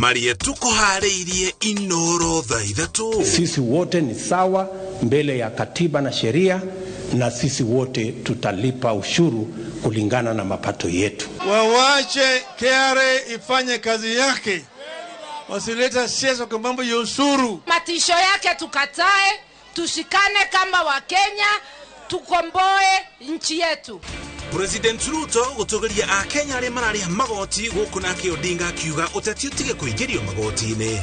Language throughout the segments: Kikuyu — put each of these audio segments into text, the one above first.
Maria tukuharĩirie Inoro thaa 3. Sisi wote ni sawa mbele ya katiba na sheria, na sisi wote tutalipa ushuru kulingana na mapato yetu. Wawache KRA ifanye kazi yake, wasileta siasa kwa mambo ya ushuru. Matisho yake tukatae, tushikane kama Wakenya, tukomboe nchi yetu. President Ruto gutugeria akenya aria mararĩha magoti gũkũ nake Odinga akiuga ũteti ũtige kũingĩrio magoti-inĩ.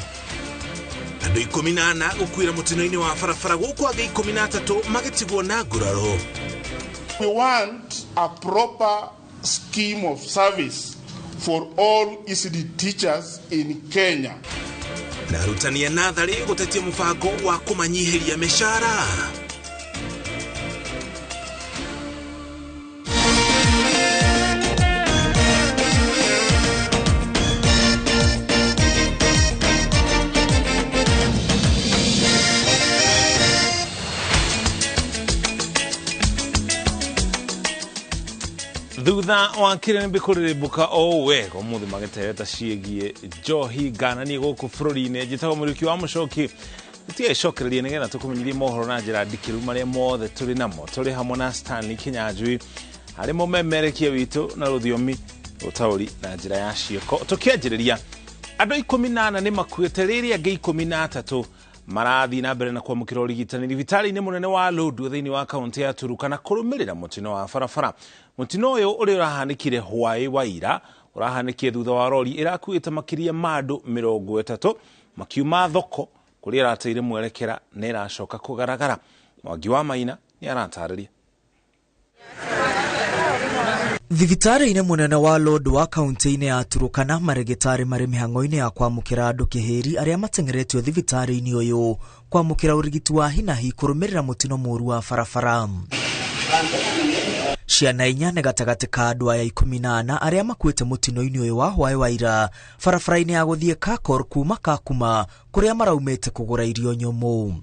Andũ 14 gũkuĩra mũtino-inĩ wa barabara gũkũ angĩ 13 magĩtigwo na nguraro. We want a proper scheme of service for all ECD teachers in Kenya. Na arutani a natharĩ gũtetia mũbango wa kũmanyihĩria mĩcara. Thutha wa kĩrĩmbĩ kũrĩrĩmbũka o wega ũmũthĩ magĩtereta ciĩgiĩ njohi ngananie gũkũ bũrũri-inĩ. Njĩtagwo Mũriũki wa Mũcoki, tũtigecokererie nĩgetha tũkũmenyithie mohoro na njĩra ndikĩru marĩa mothe tũrĩ namo. Tũrĩ hamwe na Stanley Kinyanjui harĩ mũmemerekia witũ na rũthiomi ũtaũri na njĩra ya ciĩko. Tũkĩanjĩrĩria, andũ 14 nĩ makuĩte rĩrĩa angĩ 13 marathiĩ na mbere na kwamũkĩra ũrigitani thibitarĩ-inĩ mũnene wa Lodwar thĩinĩ wa kaũntĩ ya Turkana kũrũmĩrĩra mũtino wa barabara. Mũtino ũyũ ũrĩa ũrahanĩkire hwaĩ wa ira ũrahanĩkire thutha wa rori ĩrakuĩte makĩria ma andũ 30 makiuma thoko kũrĩa ĩrateire mwerekera na ĩracoka kũgaragara. Mwangi wa Maina nĩ aratarĩria. Thibitarĩ-inĩ mũnene wa Lodwar kaũntĩ-inĩ ya Turkana marĩgĩtarĩ marĩ mĩhang'o-inĩ ya kwamũkĩra andũ kĩhĩri arĩa mateng'eretio thibitarĩ-inĩ ũyũ kwamũkĩra ũrigiti wa hinahi kũrũmĩrĩra mũtino mũũru wa barabara. Ciana 4 nĩ gatagatĩ ka andũ aya 14 arĩa makuĩte mũtino-inĩ ũyũ wa hwaĩ wa ira barabara-inĩ ya gũthiĩ Kakor kuma Kakuma kũrĩa maraumĩte kũgũra irio nyũmũ.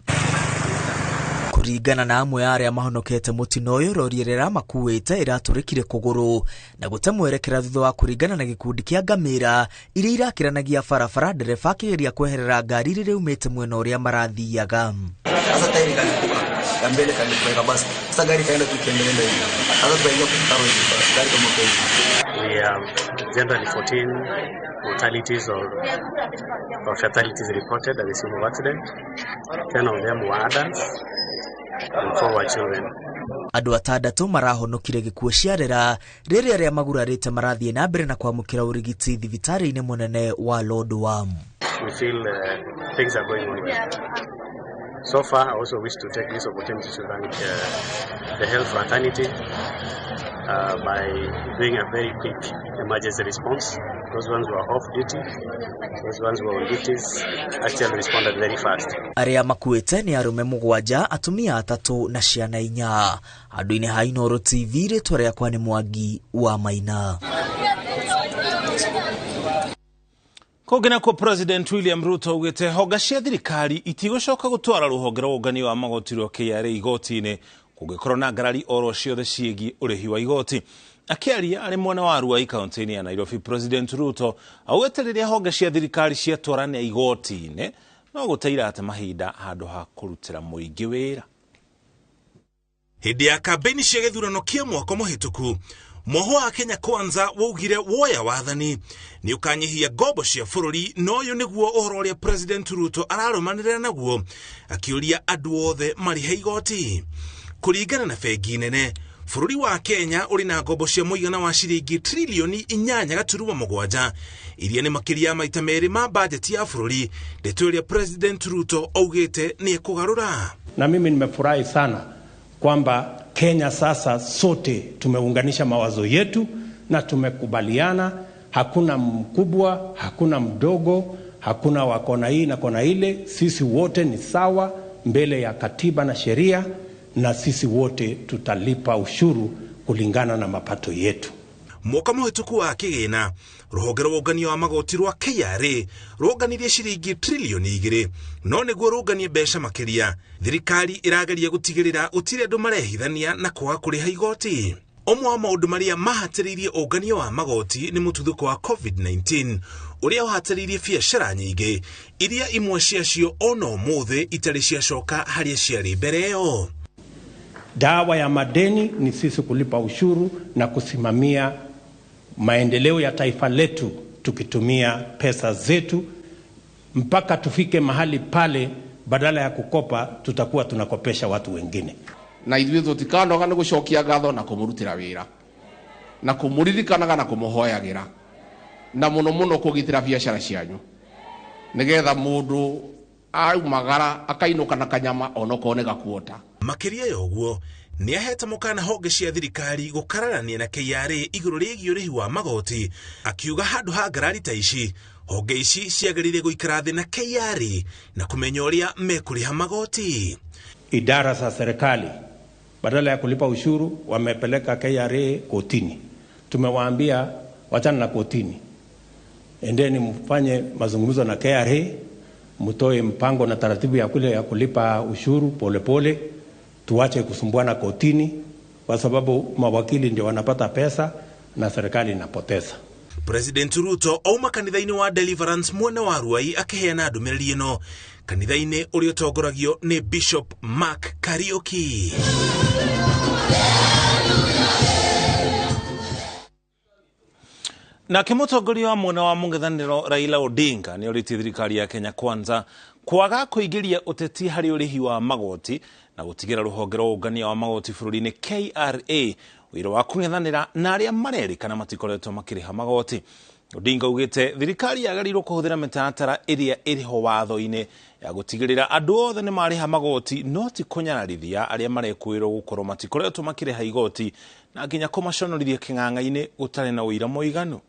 Kũringana na amwe a arĩa mahonokete mũtino ũyũ, rori ĩrĩa ĩramakuĩte ĩratũrĩkire kũgũrũ na gũte mwerekera thutha wa kũringana na gĩkundi kĩa ngamĩra iria irakĩranagia barabara, ndereba akĩgeria kweherera ngari rĩrĩa yaumĩte mwena ũrĩa marathiaga. Sasa tairi kalipuka ya mbele kalipuka basi. Sasa gari kaenda tu ikiendelea hivi. Sasa tukaingia kwa mtaro hivi, gari kama hivi. We have generally 14 mortalities or fatalities reported at the scene of accident. 10 of them were adults and 4 were children. Andũ 6 marahonokire gĩkuũ ciarera rĩrĩa arĩa magurarĩte marathiĩ na mbere na kwamũkĩra ũrigiti thibitarĩ-inĩ mũnene wa Lodwar. We feel things are going on well. So far, I also wish to take this opportunity to thank the health fraternity by doing a very quick emergency response. Those ones who are off duty, those ones who are on duties actually responded very fast. Arĩa makuĩte nĩ arũme 7, atumia 3 na ciana 4. Andũ-inĩ ha Inooro TV, rĩtwa rĩakwa nĩ Mwangi wa Maina. Kũngĩ nakuo, President William Ruto augĩte honga cia thirikari itigũcoka gũtwara rũhonge rwa ũngania wa magoti rwa KRA igoti-inĩ kũngĩkorwo na ngarari oro ciothe ciĩgiĩ ũrĩhi wa igoti. Akĩaria arĩ mwena wa Ruai kaũntĩ-inĩ ya Nairobi, President Ruto augĩte rĩrĩa honge cia thirikari ciatwarana igoti-inĩ no gũte irate mahinda handũ ha kũrutĩra mũingĩ wĩra. Hĩndĩ ya kambĩini cia gĩthurano kĩa mwaka mũhĩtũku, mwoho wa Kenya Kwanza waugire woya wathani nĩ ũkanyihia ngombo cia bũrũri, na ũyũ nĩguo ũhoro ũrĩa President Ruto ararũmanĩrĩra naguo akĩũria andũ othe marĩhe igoti. Kũringana na bengi nene, bũrũri wa Kenya ũrĩ na ngombo cia mũigana wa ciringi trilioni 8.7 iria nĩ makĩria maita 2 ma bajeti ya bũrũri, ndeto ĩrĩa President Ruto augĩte nĩ ekũgarũra. Na mimi nimefurahi sana kwamba Kenya sasa sote tumeunganisha mawazo yetu na tumekubaliana, hakuna mkubwa, hakuna mdogo, hakuna wa kona hii na kona ile, sisi wote ni sawa mbele ya katiba na sheria, na sisi wote tutalipa ushuru kulingana na mapato yetu. Mwaka mũhĩtũku wa kĩgĩna, rũhonge rwa ũngania wa magoti rwa KRA rũnganirie ciringi trilioni 2, no nĩguo rũnganie mbeca makĩria, thirikari ĩrageria gũtigĩrĩra gũtirĩ andũ marehithania na kwaga kũrĩha igoti. Ũmwe wa maũndũ marĩa mahatĩrĩirie ũngania wa magoti nĩ mũtuthũko wa COVID-19 ũrĩa ũhatĩrĩirie biacara nyingĩ iria imwe ciacio ona ũmũthĩ itarĩ ciacoka harĩa ciarĩ mbere ĩyo. Dawa ya madeni ni sisi kulipa ushuru na kusimamia maendeleo ya taifa letu tukitumia pesa zetu mpaka tufike mahali pale, badala ya kukopa tutakuwa tunakopesha watu wengine. Na ithuĩ tũtikanoga nĩ gũcokia ngatho na kũmũrutĩra wĩra na kũmũririkanaga na kũmũhoyagĩra na mũno mũno kũgitĩra biacara cianyu nĩgetha mũndũ aumagara akainũka na kanyama onokorwo nĩ gakuota. Makĩria ya ũguo nĩ ahete mũkana honge cia thirikari gũkararania na KRA igũrũ rĩgiĩ ũrĩhi wa magoti, akiuga handũ ha ngarari ta ici honge ici ciagĩrĩire gũikara thĩ na KRA na kũmenya ũrĩa mekũrĩha magoti. Idara za serikali badala ya kulipa ushuru wamepeleka KRA kotini. Tumewaambia wachana na kotini, endeni mfanye mazungumzo na KRA, mtoe mpango na taratibu ya kule ya kulipa ushuru polepole pole, tuache kusumbuana kotini kwa sababu mawakili ndio wanapata pesa na serikali inapoteza. President Ruto auma kanitha-inĩ wa Deliverance mwena wa Ruai akĩheana ndũmĩrĩri ĩno kanitha-inĩ ũrĩa ũtongoragio nĩ Bishop Mark Kariuki. Nake mũtongoria wa mwena wa mũng'ethanĩro Raila Odinga nĩ orĩtie thirikari ya Kenya Kwanza kwaga kũingĩria ũteti harĩ ũrĩhi wa magoti na gũtigĩra rũhonge rwa ũngania wa magoti bũrũri-inĩ KRA wĩra wa kũng'ethanĩra na arĩa marerĩkana matikoretwo makĩrĩha magoti. Odinga augĩte thirikari yagĩrĩirwo kũhũthĩra mĩtaratara ĩrĩa ĩrĩho watho-inĩ ya gũtigĩrĩra andũ othe nĩ marĩha magoti no ti kũnyararithia arĩa marekũĩrwo gũkorwo matikoretwo makĩrĩha igoti na nginya kũmaconorithia kĩng'ang'a-inĩ gũtarĩ na ũira mũiganu.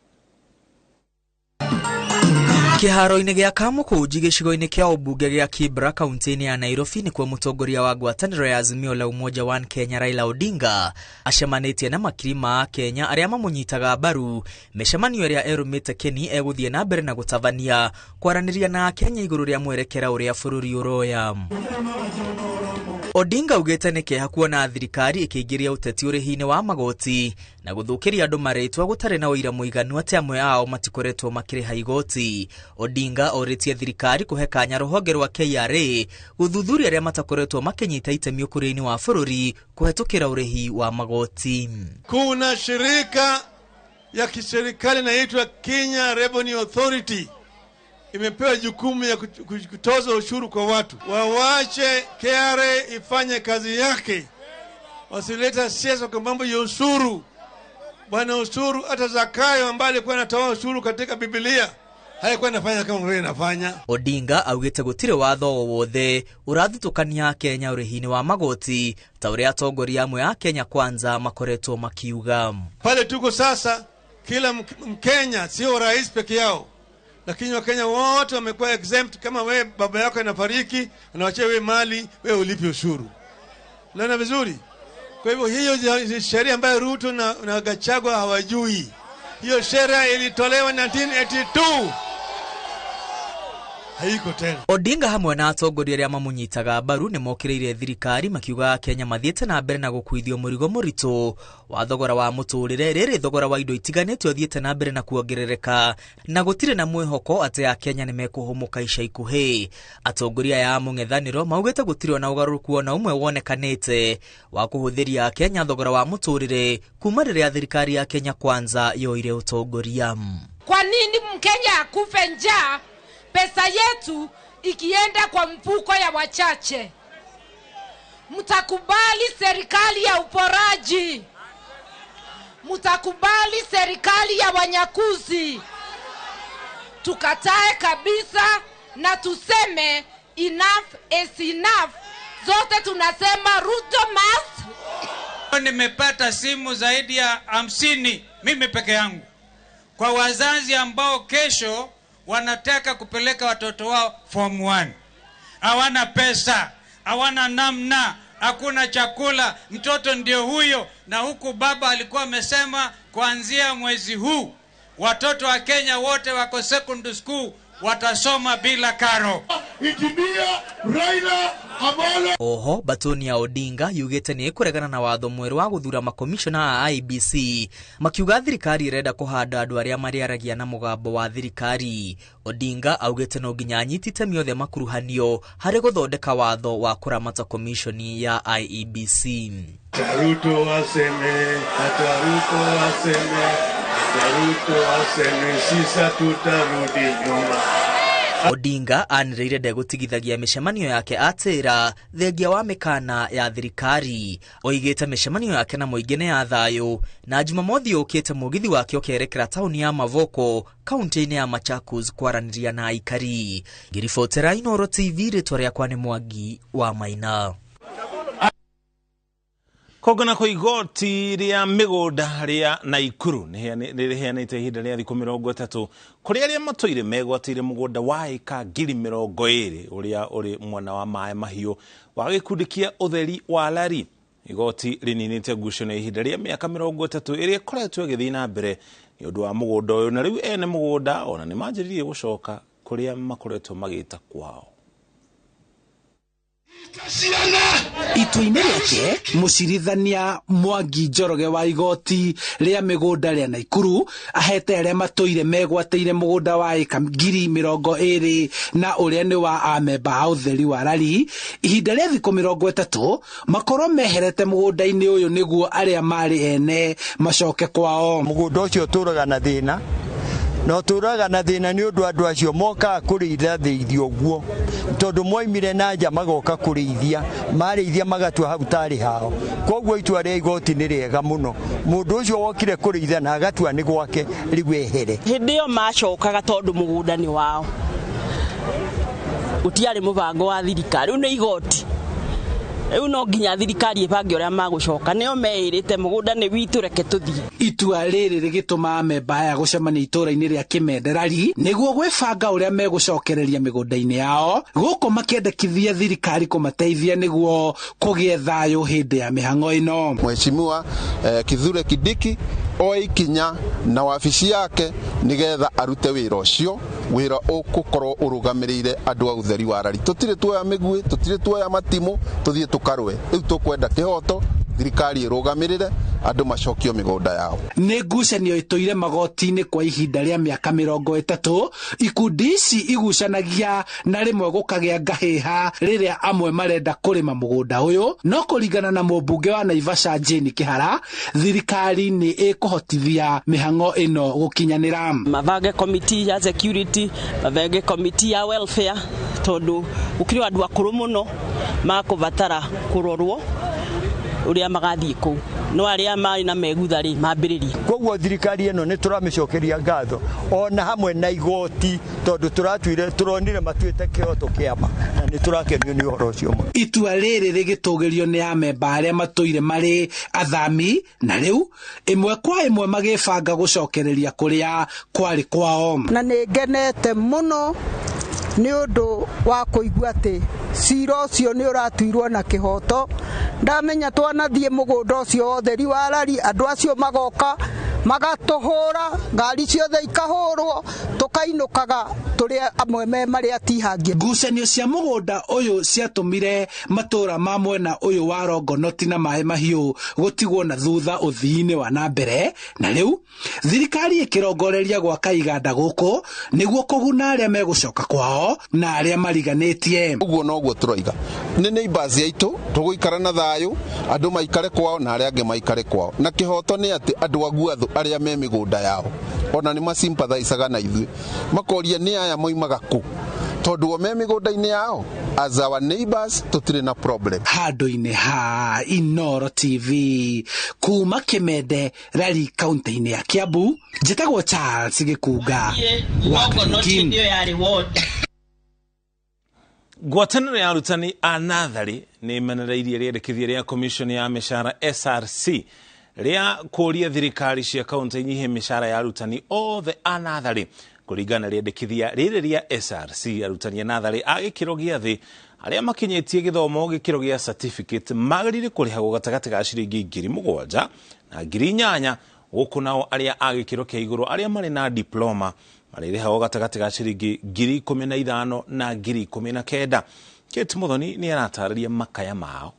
Kĩharo-inĩ gĩa Kamũkũnji gĩcigo-inĩ kĩa ũmbunge gĩa Kibra kaunti-inĩ ya Nairobi nĩkuo mũtongoria wa ngwatanĩro ya Azimio la Umoja One Kenya Raila Odinga acemanĩtie na makiri ma Kenya arĩa mamũnyitaga mbaru mĩcemanio ĩrĩa erũmĩte Keni egũthiĩ na mbere na gũtabania kwaranĩria na Kenya igũrũ rĩa mwerekera ũrĩa bũrũri ũroya. Odinga augĩte nĩ kĩeha kuona thirikari ĩkĩingĩria ũteti ũrĩhi-inĩ wa magoti na gũthũkĩria andũ marĩtwa gũtarĩ na ũira mũiganu atĩ amwe ao matikoretwo makĩrĩha igoti. Odinga orĩtie thirikari kũhe kanya rũhonge rwa KRA gũthuthuria arĩa matakoretwo makĩnyita itemi ũkũria-inĩ wa bũrũri kũhetũkĩra ũrĩhi wa magoti. Kuna shirika ya kiserikali inaitwa Kenya Revenue Authority imepewa jukumu ya kutoza ushuru kwa watu. Wawache KRA ifanye kazi yake, wasileta siasa kwa mambo ya ushuru. Bwana ushuru, hata Zakayo ambaye alikuwa anatoa ushuru katika Biblia haikuwa inafanya kama vile inafanya. Odinga augĩte gũtirĩ watho o wothe ũrathutũkania Kenya ũrĩhi-inĩ wa magoti ta ũrĩa atongoria amwe a Kenya Kwanza makoretwo makiuga. Pale tuko sasa, kila Mkenya, sio rais peke yao, lakini Wakenya wote wamekuwa exempt. Kama we baba yako anafariki, anawachia we mali, we ulipi ushuru. Unaona vizuri? Kwa hivyo hiyo sheria ambayo Ruto na Gachagua hawajui, hiyo sheria ilitolewa 1982 haiko tena. Odinga hamwe na atongoria arĩa mamũnyitaga mbaru nĩ mokĩrĩire thirikari makiuga Kenya mathiĩte na mbere na gũkuithio mũrigo mũritũ wa thogora wa mũtũrĩre rĩrĩ thogora wa indo itiganĩte ũthiĩte na mbere na kuongerereka na gũtirĩ na mwĩhoko atĩ Akenya nĩ mekũhũmũka ica ikuhĩ. Atongoria aya a mũng'ethanĩro maugĩte gũtirĩ ona ũgarũrũku ona ũmwe wonekanĩte wa kũhũthĩria Akenya thogora wa mũtũrĩre kuma rĩrĩa thirikari ya Kenya Kwanza yoire ũtongoria. Kwa nini Mkenya akufe njaa pesa yetu ikienda kwa mfuko ya wachache? Mtakubali serikali ya uporaji? Mtakubali serikali ya wanyakuzi? Tukatae kabisa na tuseme enough is enough. Zote tunasema Ruto must. Nimepata simu zaidi ya 50 mimi peke yangu kwa wazazi ambao kesho wanataka kupeleka watoto wao form 1. Hawana pesa, hawana namna, hakuna chakula, mtoto ndio huyo. Na huku baba alikuwa amesema kuanzia mwezi huu watoto wa Kenya wote wako secondary school watasoma bila karo. Injinia Raila Amolo. Oho Batoni ya Odinga yugĩte nĩ ĩkũregana na watho mwerũ wa gũthura makomishona a IEBC, makiuga thirikari ĩrenda kũhanda andũ arĩa marĩaragia na mũgambo wa thirikari. Odinga augĩte no nginya anyiti itemi othe makuruhanio harĩ gũthondeka watho wa kũramata komishoni ya IEBC. Ruto aseme, hata Ruto aseme, hata Ruto aseme, sisa tutarudi nyuma. Odinga anĩrĩire ndegũtigithagia mĩcemanio yake atĩra thengia wa mĩkana ya thirikari. Oigĩte mĩcemanio yake na mũingĩ nĩ ya thayũ, na Jumamothi yũkĩte mũgithi wake ũkerekera taũni ya Mavoko kaunti-inĩ ya Machakos kwaranĩria na aikari. Ngĩribotera Inooro TV, rĩtwa rĩakwa nĩ Mwangi wa Maina. Kongana kwa igoti rĩa mĩgũnda rĩa Naikuru nĩ rĩheanĩte ihinda rĩa thikũ 30 kũrĩ arĩa matũire megwatĩire mũgũnda wa ĩka 20,000 ũrĩa ũrĩ mwena wa Maĩ Mahiũ wa gĩkundi kĩa ũtheri wa Lari. Igoti rĩninĩte ngucanio ihinda rĩa mĩaka 30 ĩrĩa ĩkoretwo ĩgĩthiĩ na mbere nĩ ũndũ wa mũgũnda ũyũ, na rĩu ene mũgũnda ona nĩ manjĩrĩirie gũcoka kũrĩa makoretwo magĩta kwao. Itua-inĩ rĩake mũcirithania Mwangi Njoroge wa igoti rĩa mĩgũnda rĩa Naikuru ahete arĩa matũire megwatĩire mũgũnda wa ĩka 20,000 na ũrĩa nĩ wa amemba a ũtheri wa Lari ihinda rĩa thikũ 30 makorwo meherete mũgũnda-inĩ ũyũ nĩguo arĩa marĩ ene macoke kwao. Mũgũnda ũcio ũtũraga na thĩna, na ũtũraga na thĩna nĩ ũndũ andũ acio mokaga kũrĩithia thĩithia ũguo, tondũ moimire na nja magoka kũrĩithia, marĩithia magatua hau tarĩ hao. Koguo itua rĩa igoti nĩ rĩega mũno, mũndũ ũcio wokire kũrĩithia na agatua nĩ gwake rĩu ehere. Hĩndĩ ĩyo macokaga tondũ mũgũnda nĩ wao, gũtiarĩ mũbango wa thirikari, rĩu nĩ igoti. Rĩu no nginya thirikari ĩbange ũrĩa magũcoka, nĩo meĩrĩte mũgũnda nĩ witũ, reke tũthiĩ. Itua rĩrĩ rĩgĩtũma amemba aya gũcemania itũũra-inĩ rĩa Kĩmenderari nĩguo gwĩbanga ũrĩa megũcokereria mĩgũnda-inĩ yao, gũkũ makĩendekithia thirikari kũmateithia nĩguo kũgĩe thayũ hĩndĩ ya mĩhang'o ĩno. Mheshimiwa Kithure Kindiki oe ikinya na wabici yake nigetha arute wĩra ũcio, wĩra ũgũkorwo ũrũgamĩrĩire andũ a ũtheri wa Lari. Tũtirĩ tuoya mĩguĩ, tũtirĩ tuoya matimũ, tũthiĩ tũkarũe. Rĩu tũkwenda kĩhoto, thirikari ĩrũgamĩrĩre andũ macokio mĩgũnda yao. Nĩ ngucanio ĩtũire magoti-inĩ kwa ihinda rĩa mĩaka 30. Ikundi ici igucanagia na rĩmwe gũkagĩa ngahĩha rĩrĩa amwe marenda kũrĩma mũgũnda ũyũ, no kũringana na mũmbunge wa Naivasha Jane Kĩhara, thirikari nĩ ĩkũhotithia mĩhang'o ĩno gũkinyanĩra. Mabange committee ya security, mabange committee ya welfare, tondũ gũkĩrĩ andũ akũrũ mũno makũbatara kũrorwo ũrĩa magathiĩ kũu, no arĩa marĩ na megutha rĩ mambĩrĩrie. Koguo thirikari ĩno nĩ tũramĩcokeria ngatho ona hamwe na igoti, tondũ tũratuire tũronire matuĩte kĩhoto kĩama na nĩ tũrakenio nĩ ũhoro ũcio mũno. Itua rĩrĩ rĩgĩtũgĩrio nĩ amemba arĩa matũire marĩ athami, na rĩu ĩmwe kwa ĩmwe magĩbanga gũcokereria kũrĩa kwarĩ kwao. Na nĩ ngenete mũno nĩ ũndũ wa kũigua atĩ cira ũcio nĩ ũratuirwo na kĩhoto. Ndamenya twanathiĩ mũgũnda ũcio ũtheri wa Lari, andũ acio magoka magatũhũra, ngari ciothe ikahũrwo, tũkainũkaga tũrĩ amwe me marĩa atihangie. Ngucanio cia mũgũnda ũyũ ciatũmire matũũra ma mwena ũyũ wa Rongonoti na Maĩ Mahiũ gũtigwo na thutha ũthii-inĩ wa na mbere, na rĩu thirikari ĩkĩrongoreria gwaka iganda gũkũ nĩguo kũguna arĩa megũcoka kwao na arĩa mariganĩtie. Ũguo noguo tũroiga, nĩ neighbors aitũ, tũgũikara na thayũ, andũ maikare kwao na arĩa angĩ maikare kwao, na kĩhoto nĩ atĩ andũ a Guathu arĩa me mĩgũnda yao ona nĩ masympathaicaga na ithuĩ, makoria nĩ aya moimaga kũ, tondũ o me mĩgũnda-inĩ yao as our neighbors tũtirĩ na problem. Handũ-inĩ ha Inooro TV kuma Kĩmende Lari kaunti-inĩ ya Kiambu, njĩtagwo Charles Gĩkunga wa Kariuki. Ngwatanĩro ya arutani a natharĩ nĩ ĩmenereirie rĩendekithia rĩa commission ya mĩcara SRC rĩa kũũria thirikari cia kaunti inyihie mĩcara ya arutani othe a natharĩ. Kũringana na rĩendekithia rĩrĩ rĩa SRC, arutani a natharĩ a gĩkĩro gĩa thĩ arĩa makinyĩtie gĩthomo gĩkĩro gĩa certificate magĩrĩire kũrĩhagwo gatagatĩ ga ciringi 7,000 na 8,000, gũkũ nao arĩa a gĩkĩro kĩa igũrũ arĩa marĩ na diploma Marĩrĩhagwo gatagatĩ ga ciringi 15,000 na 19,000. Kate Muthoni nĩ aratarĩria makaya mao.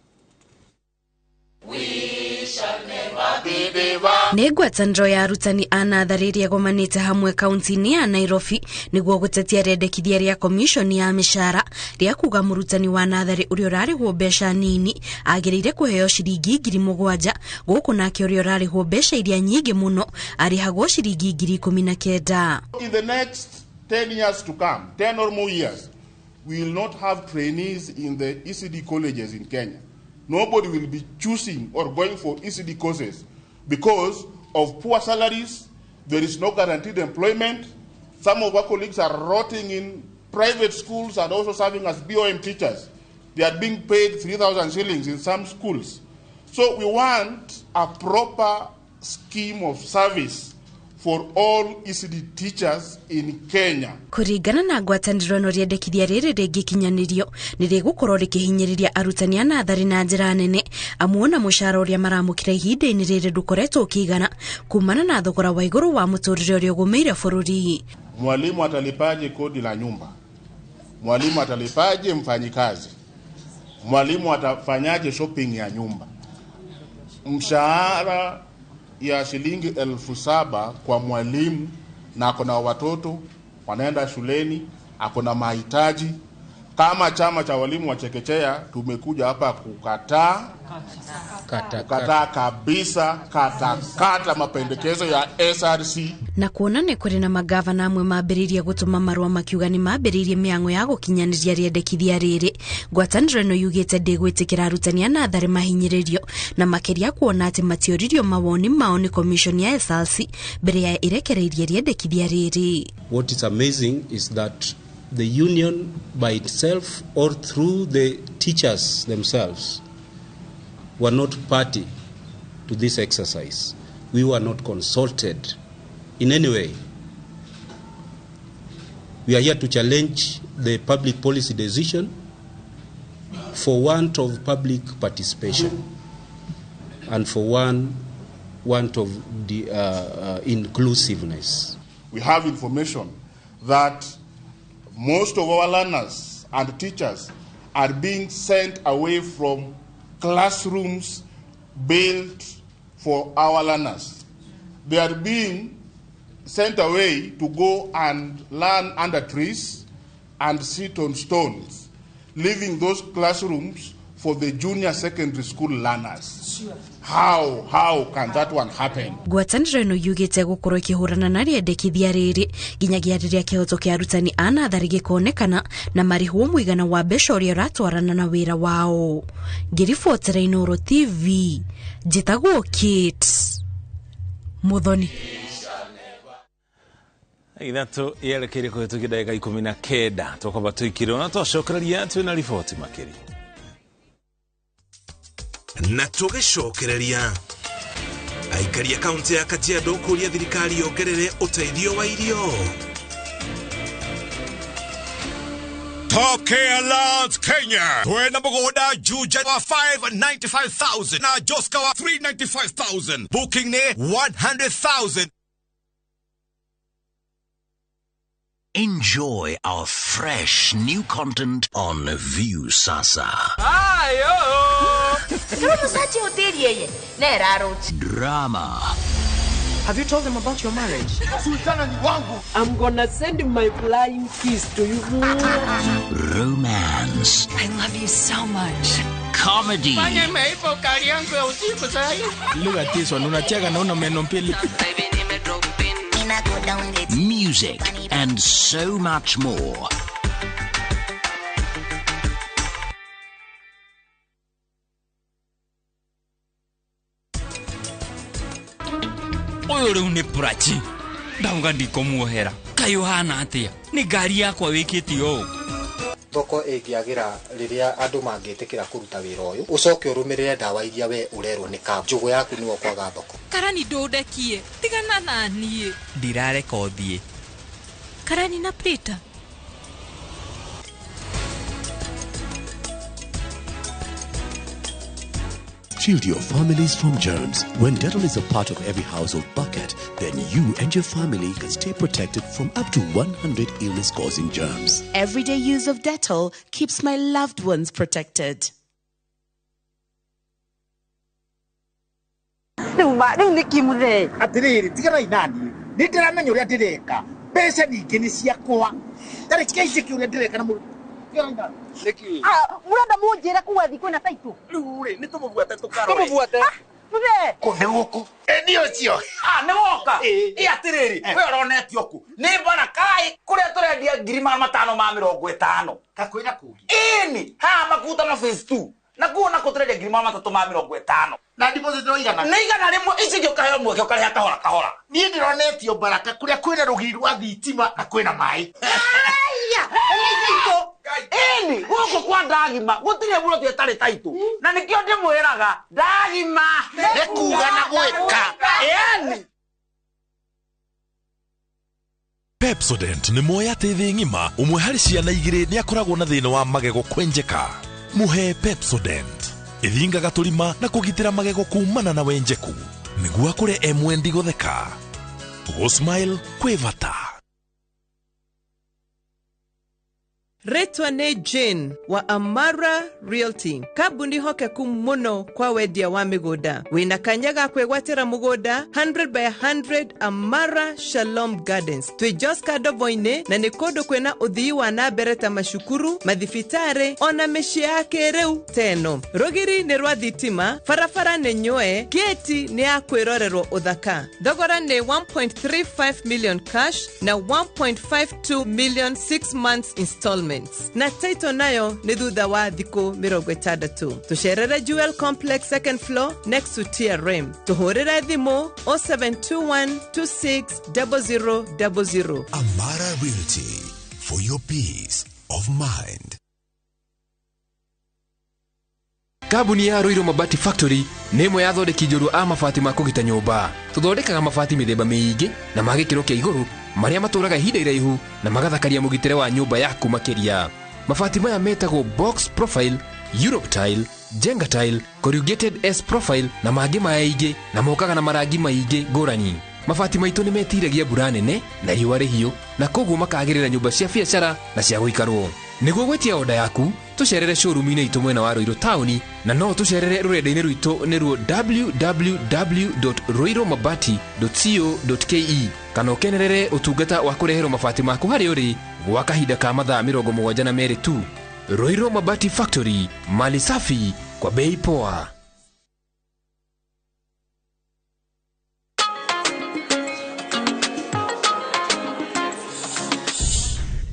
Nĩ ngwatanĩro ya arutani a natharĩ ĩrĩa ĩgomanĩte hamwe kaunti-inĩ ya Nairobi nĩguo gũtetia rĩendekithia rĩa komishoni ya mĩcara rĩa kuga mũrutani wa natharĩ ũrĩa ũrarĩhwo mbeca nini agĩrĩire kũheo ciringi 7,000 gũkũ nake ũrĩa ũrarĩhwo mbeca iria nyingĩ mũno arĩhagwo ciringi 19,000. In the next 10 years to come, 10 or more years, we will not have trainees in the ECD colleges in Kenya. Nobody will be choosing or going for ECD courses because of poor salaries. There is no guaranteed employment. Some of our colleagues are rotting in private schools and also serving as BOM teachers. They are being paid 3,000 shillings in some schools. So we want a proper scheme of service for all ECD teachers in Kenya. Kũringana na ngwatanĩro ĩno rĩendekithia rĩrĩ rĩngĩkinyanĩrio nĩ rĩgũkorwo rĩkĩhinyĩrĩria arutani a natharĩ na njĩra nene amu ona mũcara ũrĩa maramũkĩra ihinda-inĩ rĩrĩ ndũkoretwo ũkĩigana kumana na thogora wa igũrũ wa mũtũrĩre ũrĩa ũgũmĩire bũrũri. Mwalimu atalipaje kodi la nyumba? Mwalimu atalipaje mfanyikazi? Mwalimu atafanyaje shopping ya nyumba? Mshahara ya shilingi 7,000 kwa mwalimu, na akona watoto wanaenda shuleni, akona mahitaji. Kama chama cha walimu wa chekechea tumekuja hapa kukataa kukataa kabisa kata mapendekezo ya SRC. Na kuona nĩ kũrĩ na magavana amwe mambĩrĩirie gũtũma marũa makiuga nĩ mambĩrĩirie mĩang'o ya gũkinyanĩria rĩendekithia rĩrĩ, ngwatanĩro ĩno yugĩte ndĩgwĩtĩkĩra arutani a natharĩ mahinyĩrĩrio na makĩria kuona atĩ matioririo mawoni mao nĩ komishoni ya SRC mbere ya ĩrekereirie rĩendekithia rĩrĩ. What is amazing is that the union by itself or through the teachers themselves were not party to this exercise. We were not consulted in any way. We are here to challenge the public policy decision for want of public participation and for want of the inclusiveness. We have information that most of our learners and teachers are being sent away from classrooms built for our learners. They are being sent away to go and learn under trees and sit on stones, leaving those classrooms for the junior secondary school learners. Sure. How can that one happen? Ngwatanĩro ĩno yugĩte gũkorwo ĩkĩhũrana na rĩendekithia rĩrĩ nginyagia rĩrĩa kĩhoto kĩa arutani a natharĩ gĩkonekana na marĩhwo mũigana wa mbeca ũrĩa ũratwarana na wĩra wao. Ngĩribotera Inooro TV, njĩtagwo Kate Muthoni. Ithatũ yerekeire kũhĩtũkia ndagĩka 19 tũkwamba tũikire ona twacokereria twĩna riboti makĩria. Na tũgĩcokereria aikari a kaunti ya Kajiado kũria thirikari yongerere ũteithio wa irio. Tokea Lands Kenya. Twena mũgũnda Juja wa 595,000 na Joska wa 395,000. Booking ne 100,000. Enjoy our fresh new content on View Sasa. Drama. Have you told them about your marriage? I'm gonna send my flying kiss to you. Romance. I love you so much. Comedy. Look at this one. Unacheka na una meno mbili. Music and so much more. Ũyũ rĩu nĩ Prachi. Ndauga ndikũmuohera. Kaĩ ũhana atĩa? Nĩ ngari yakwa wĩkĩte ũũ. Thoko ĩngĩagĩra rĩrĩa andũ mangĩtĩkĩra kũruta wĩra ũyũ, ũcoke ũrũmĩrĩre ndawa iria we ũrerwo nĩ kambuni, njũgũ yaku nĩwe ũkwaga thoko. Karani ndũndekie, tigana na niĩ. Ndirareka ũthiĩ. Karani na Prita. Shield your families from germs. When Dettol is a part of every household bucket, then you and your family can stay protected from up to 100 illness-causing germs. Everyday use of Dettol keeps my loved ones protected. Rĩu nĩkĩ mũthee atĩrĩrĩ tiganai naniĩ nĩ ndĩramenya ũrĩa ndĩreka mbeca ningĩ nĩ ciakwa tarĩ tigai ũrĩa ndĩreka na mũndũ. Mũrenda mũnjĩre kuga thiĩ kwĩna taitũ rĩu rĩ nĩ tũmũbuate tũkarore tũmũbuate mũthee kũ nĩ gũkũ nĩ ũcio nĩ woka ĩ atĩrĩrĩ we ũronetio kũ nĩ barakaĩ kũrĩa tũrendia 550,000 kakwĩna kũngĩ ĩni haha makutano phase 2 na kuo nako tũrendia 350,000 na deposit no igana nĩ 100 ici ingĩ ũkaheo mweke ũkarĩha kahora kahora niĩ ndĩronetio baraka kũrĩa kwĩna rũgiri rwa thitima na kwĩna maĩ ĩni gũkũ kwa ndagima gũtirĩ mũroti ĩtarĩ taitũ na nĩkĩo ndĩmwĩraga ndagima nĩ kuga na gwĩka ĩni. Pepsodent nĩ moĩ atĩ thĩ ng'ima ũmwe harĩ ciana igĩrĩ nĩ akoragwo na thĩna wa magego kwenjeka. Muhe Pepsodent ĩthingaga tũrima na kũgitĩra magego kumana na wenjeku nĩguo akũre e mwendi gũtheka. Gũ-smile kwĩ bata. Retwa nĩ Jane wa Amara Realty, kambuni hokeku mũno kwa wendia wa mĩgũnda. Wĩna kanya ga kwĩgwatĩra mũgũnda 100 by 100 Amara Shalom Gardens. Twĩ Joska Ndovo-inĩ na nĩ kũndũ kwĩna ũthii wa na mbere ta macukuru, mathibitarĩ ona mĩciĩ ya kĩrĩu teno. Rũgiri nĩ rwa thitima, barabara nĩ nyoe, gĩti nĩ ya kwĩrorerwo ũthaka. Thogora nĩ 1.35 million cash na 1.52 million 6 months installment. Na title nayo nĩ thutha wa thikũ 60. Tũcerere Jewel Complex second floor next to TRM. Tũhũrĩre thimũ 0721260000. Amara Realty, for your peace of mind. Kambuni ya Ruiru Mabati Factory nĩ ĩmwe ya athondeki njorua a mabati ma kũgita nyũmba. Tũthondekaga mabati mĩthemba mĩingĩ na ma gĩkĩro kĩa igũrũ marĩa matũraga ihinda iraihu na magathakaria mũgitĩre wa nyũmba yaku makĩria. Mabati maya metagwo box profile, Europe tile, Jenga tile, corrugated S profile na mangĩ maingĩ na mokaga na marangi maingĩ ngũrani. Mabati maitũ nĩ metiragia mbura nene na riũa rĩhiũ na koguo makagĩrĩra nyũmba cia biacara na cia gũikarwo. Nĩguo gwĩtia oda yaku tũcerere showroom-inĩ itũ mwena wa Ruiru taũni na no tũcerere rũrenda-inĩ rwitũ nĩruo www.ruirumabati.co.ke kana ũkenerere ũtungata wa kũreherwo mabati maku harĩa ũrĩ gwa kahinda ka mathaa 72 tu. Ruiru Mabati Factory, mali safi kwa bei poa.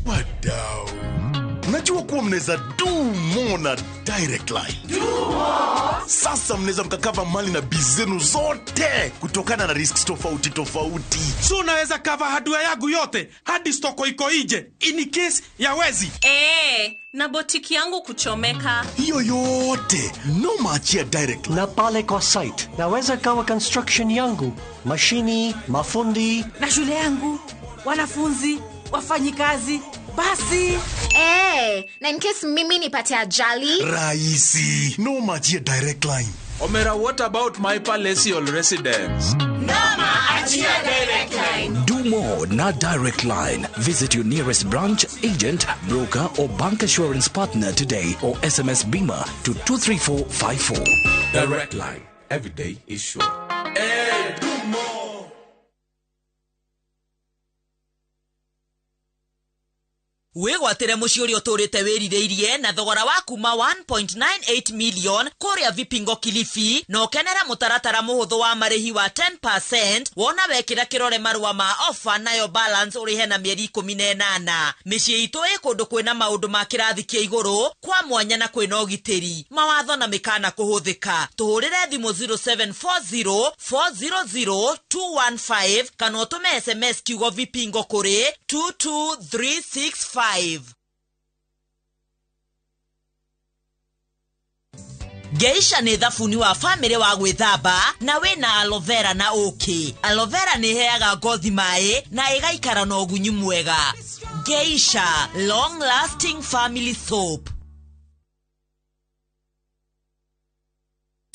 Wadau, mnajua kuwa mnaweza do more na Direct Line. Do more. Sasa mnaweza mkakava mali na biz zenu zote kutokana na risks tofauti tofauti. So naweza cover hardware yangu yote hadi stoko iko nje in case ya wezi. Na botiki yangu kuchomeka. Hiyo yote no maachia Direct Line. Na pale kwa site naweza kawa construction yangu, mashini, mafundi na shule yangu, wanafunzi, wafanyikazi. Basi. Na in case mimi nipate ajali. Raisi, no machia Direct Line. Omera, what about my palatial residence? Noma achia Direct Line. Do more na Direct Line. Visit your nearest branch, agent, broker or bank assurance partner today or SMS BIMA to 23454. Direct Line. Every day is sure. Hey, do more. Wĩgwatĩre mũciĩ ũrĩa ũtũrĩte wĩrirĩirie na thogora wa kuma 1.98 million kũrĩa Vipingo Kilifi na ũkenere mũtaratara mũhũthũ wa marĩhi wa 10% wona wekĩra kĩrore marũa ma ofa nayo balance ũrĩhe na mĩeri 18. Mĩciĩ itũ ĩ kũndũ kwĩna maũndũ ma kĩrathi kĩa igũrũ kwa mwanya na kwĩna ũgitĩri, mawatho na mĩkana kũhũthĩka. Tũhũrĩre thimũ 0740 400 215 kana ũtũme SMS kiugo Vipingo kũrĩ 22365. Geisha nĩ thabuni wa famĩlĩ wa gwĩthamba na wĩna aloe vera na ũkĩ. Aloe vera nĩ ĩheaga ngothi maĩ na ĩgaikara na ũgunyu mwega. Geisha long lasting family soap.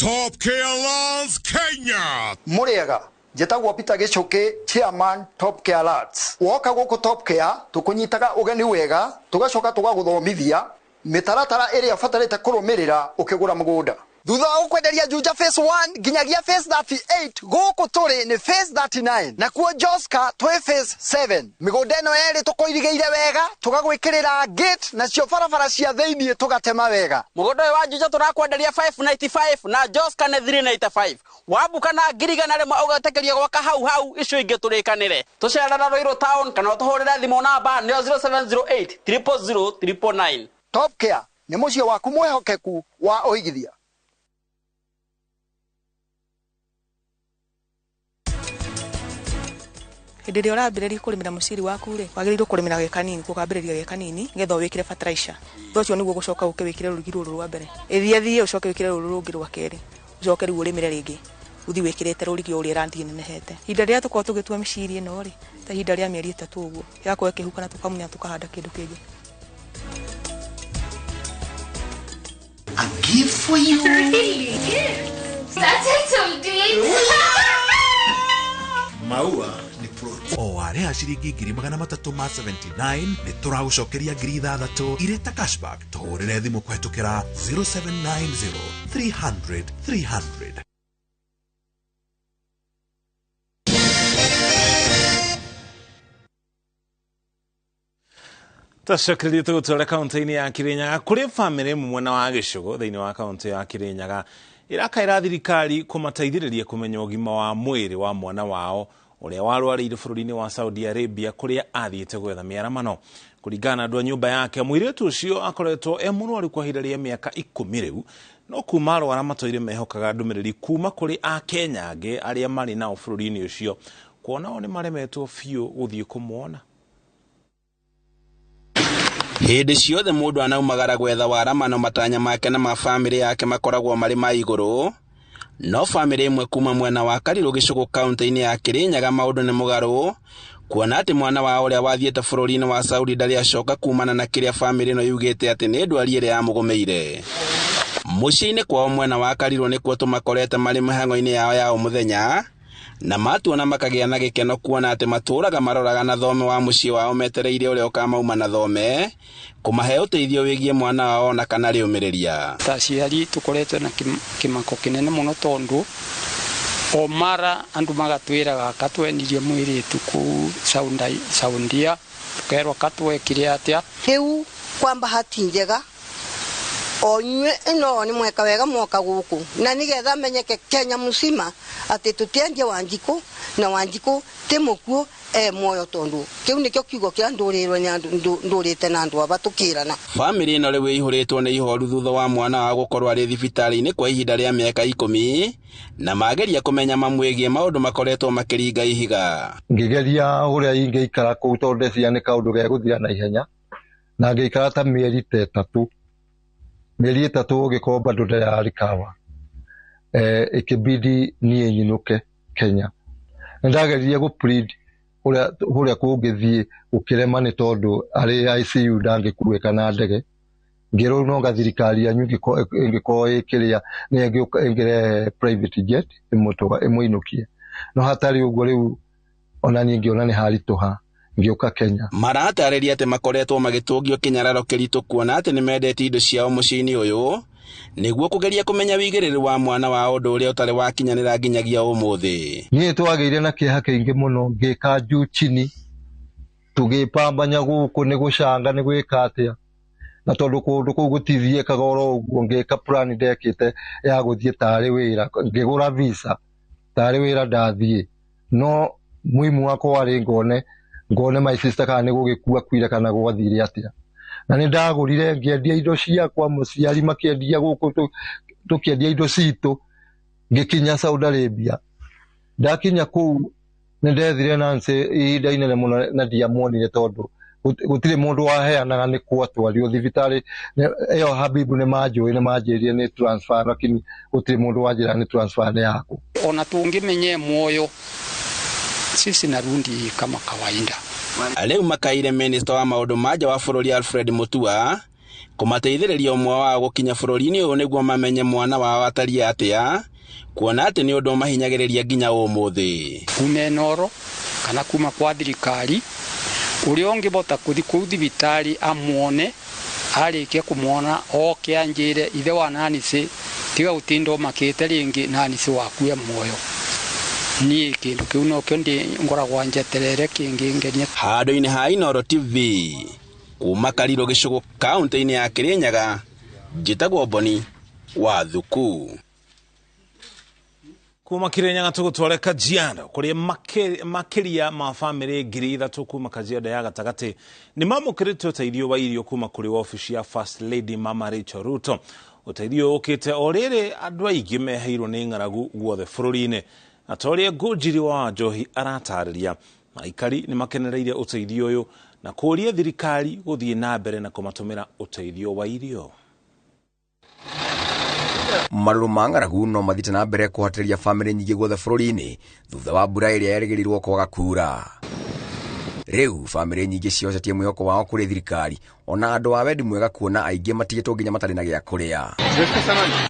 Top Care Lands Kenya. Muriega njĩtagwo Peter Gĩchũkĩ, chairman Top Care Lands. Woka gũkũ Top Care tũkũnyitaga ũgeni wega, tũgacoka tũgagũthomithia mĩtaratara ĩrĩa ũbatarĩte kũrũmĩrĩra ũkĩgũra mũgũnda. Thutha wa gũkwenderia Juja phase 1 nginyagia phase 38, gũkũ tũrĩ nĩ phase 39, nakuo Joska twĩ phase 7. Mĩgũnda ĩno yerĩ tũkũirigĩire wega, tũgagwĩkĩrĩra gate, nacio barabara cia thĩiniĩ tũgatema wega. Mũgũnda ũyũ wa Juja tũrakwenderia 595 na Joska nĩ 395. Wambuka na 100,000 ũgetĩkĩrio gwaka hau hau, icio ingĩ tũrĩkanĩre. Tũcerera Ruiru town kana ũtũhũrĩre thimũ namba nĩyo 0708 000 999. Top Care nĩ mũciĩ waku mwĩhokeku wa ũigithia. Hĩndĩ ĩrĩa ũrambĩrĩria kũrĩmĩra mũciri waku rĩ, wagĩrĩirwo kũrĩmĩra gĩ kanini, gũkambĩrĩria gĩ kanini nĩgetha ũwĩkĩre fertilizer. Thutha ũcio nĩguo gũcoka ũke wĩkĩre rũrigi rũrũ rwa mbere, ĩthiĩ thiĩ ũcoke wĩkĩre rũrũ rũngĩ rwa kerĩ, ũcoke rĩu ũrĩmĩre rĩngĩ, ũthiĩ wĩkĩrĩte rũrigi o ũrĩa ĩrathiĩ ĩnenehete. Ihinda rĩrĩa tũkoragwo tũgĩtua mĩciri ĩno rĩ, ta ihinda rĩa mĩeri 3 ũguo, ĩgakorwo ĩkĩhuka na tũkamunya tũkahanda kĩndũ kĩngĩ. A gift for you. Really? That's it, deed. Maua ni plot. O warĩha ciringi 379 nĩ tũragũcokeria 6,000 irĩ ta cashback. Tũhũrĩre thimũ kũhetũkĩra 0790 300 300. Tũcokererie tũgũtware kaũntĩ-inĩ ya Kirinyaga kũrĩ bamĩrĩ ĩmwe mwena wa Gĩcũgũ thĩinĩ wa kaũntĩ ya Kirinyaga ĩrakaĩra thirikari kũmateithĩrĩria kũmenya ũgima wa mwĩrĩ wa mwana wao ũrĩa warwarĩire bũrũri-inĩ wa Saudi Arabia kũrĩa athiĩte gwetha mĩaramano. Kũringana na andũ a nyũmba yake, mũirĩtu ũcio akoretwo e mũrwaru kwa ihinda rĩa mĩaka 10 rĩu, no kuma arwara matũire mehokaga ndũmĩrĩri kuma kũrĩ Akenya angĩ arĩa marĩ nao bũrũri-inĩ ũcio, kuona o nĩ maremetwo biũ gũthiĩ kũmuona. Hĩndĩ ciothe mũndũ anaumagara gwetha waramano, matanya make na ma bamĩrĩ yake makoragwo marĩ ma igũrũ. No bamĩrĩ ĩmwe kuma mwena wa Karirũ Gĩcũgũ kaũntĩ-inĩ ya Kirinyaga maũndũ nĩ mũgarũ, kuona atĩ mwana wao ũrĩa wathiĩte bũrũri-inĩ wa Saudi ndarĩ acoka kumana na kĩrĩa bamĩrĩ ĩno yugĩte atĩ nĩ ndwari ĩrĩa yamũgũmĩire. Mũciĩ-inĩ kwao mwena wa Karirũ nĩkuo tũmakorete marĩ mĩhang'o-inĩ yao ya o mũthenya, na matuona makagĩa na gĩkeno kuona atĩ matũraga maroraga na thome wa mũciĩ wao metereire ũrĩa ũkamauma na thome kũmahe ũteithio wĩgiĩ mwana wao na kana rĩũmĩrĩria. Ta aciari tũkoretwo na kĩmako kĩnene mũno tondũ o mara andũ magatwĩraga katwendirie mũirĩtu kũu Saudia, tũkerwo katwekire atĩa. Rĩu kwa bahati njega o inyuĩ ĩno nĩ mweka wega mwoka gũkũ na nĩgetha menyeke Kenya mũcima atĩ tũtiendia Wanjikũ na Wanjikũ ti mũkuũ e muoyo, tondũ kĩu nĩkĩo kiugo kĩrĩa ndũrĩrwo nĩ andũ, ndũrĩte na andũ aba tũkĩrana. Bamĩrĩ ĩno rĩu ĩihũrĩtwo nĩ ihoru thutha wa mwana wao gũkorwo arĩ thibitarĩ-inĩ kwa ihinda rĩa mĩaka 10 na mageria kũmenya mamwĩgiĩ maũndũ makoretwo makĩringa ihiga. Ngĩgeria ũrĩa ingĩikara kũu tondũ ndeciria nĩ kaũndũ gegũthira na ihenya, na ngĩikara ta mĩeri ta 3, mĩeri 3 ũgĩkorwo bado ndĩrarikawa, ikibidi niĩ nyinũke Kenya. Nĩndageririe gũ plead ũrĩa kũngĩthiĩ gũkĩrema nĩ tondũ arĩ ICU ndangĩkuĩka na ndege. Ngĩrwo no nga thirikari yanyu ĩngĩkorwo ĩkĩrĩa nĩ ĩngĩrehe private jet ĩmũinũkie, no hatarĩ ũguo rĩu ona niĩ ngĩona nĩ haritũha ngĩũka Kenya. Maratarĩria atĩ makoretwo magĩtũngio kĩnyararo kĩritũ kuona atĩ nĩmendete indo ciao mũciĩ-inĩ ũyũ nĩguo kũgeria kũmenya wĩigĩrĩru wa mwana wao ũndũ ũrĩa ũtarĩ wakinyanĩra nginyagia ũmũthĩ. Niĩ twagĩire na kĩeha kĩingĩ mũno, ngĩka juu chini, tũgĩpambanya gũkũ nĩ gũcanga nĩ gwĩka atĩa, na tondũ kũndũ kũu gũtithiĩkaga oro ũguo, ngĩka plan ndekĩte ya gũthiĩ tarĩ wĩra, ngĩgũra visa tarĩ wĩra ndathiĩ, no muhimu wakwa warĩ ngone my sister kana nĩ gũgĩkua kuire kana gwathire atĩa. Na nĩ ndagũrire ngĩendia indo ciakwa, mũciari makĩendia gũkũ, tũkĩendia indo citũ, ngĩkinya Saudi Arabia. Ndakinya kũu nĩ ndethire Nancy ihinda inene mũno na ndiamuonire tondũ gũtirĩ mũndũ waheanaga nĩ kwatwarirwo thibitarĩ ĩyo. Habibu nĩ manjũĩ, nĩ manjĩrire nĩ transfer, lakini gũtirĩ mũndũ wanjĩra nĩ transfer nĩ yaku. Ona tũngĩmenye muoyo sisi narundi kama kawaida. Rĩu makaire minista wa maũndũ ma nja wa bũrũri Alfred Mutua Kũmateithĩrĩria ũmwe wao gũkinya bũrũri-inĩ ũyũ nĩguo mamenye mwana wao atariĩ atĩa, kuona atĩ nĩ ũndũ ũmahinyagĩrĩria nginya ũmũthĩ. Kuma Inooro kana kuma kwa thirikari uria ungibota kuthi kuu thibitari amuone, arikie kumuona oke anjire ithe wa Nancy tiga gutinda umakite ringi Nancy waku e muoyo. Ni kindu kiu nokio ndi ngoragwa njeterere kingingenia. Handũ-inĩ ha Inooro TV kuma Karirũ gĩcũgũ kaunti-inĩ ya Kirinyaga, njĩtagwo Boni wa Thuku. Kuma Kirinyaga tũgũtware Kajiado kũrĩa makĩria ma bamĩrĩ 3,000 kuma Kajiado ya gatagatĩ nĩ mamũkĩrĩte ũteithio wa irio kuma kũrĩ wabici ya First Lady Mama Rachel Ruto. Ũteithio ũkĩte o rĩrĩ andũ aingĩ meheirwo nĩ ng'aragu guothe bũrũri-inĩ. Na ta ũrĩa Ngũnjiri wa Njohi aratarĩria, aikari nĩ makenereire ũteithio ũyũ na kũũria thirikari gũthiĩ na mbere na kũmatũmĩra ũteithio wa irio. Marũrũ ma ng'aragu no mathiĩte na mbere kũhatĩrĩria bamĩrĩ nyingĩ guothe bũrũri-inĩ thutha wa mbura ĩrĩa yerĩgĩrĩirwo kwaga kuura. Rĩu bamĩrĩ nyingĩ ciocetie mwĩhoko wao kũrĩ thirikari ona andũ a wendi mwega kuona aingĩ matigĩtwo nginya matarĩ na gĩa kũrĩa.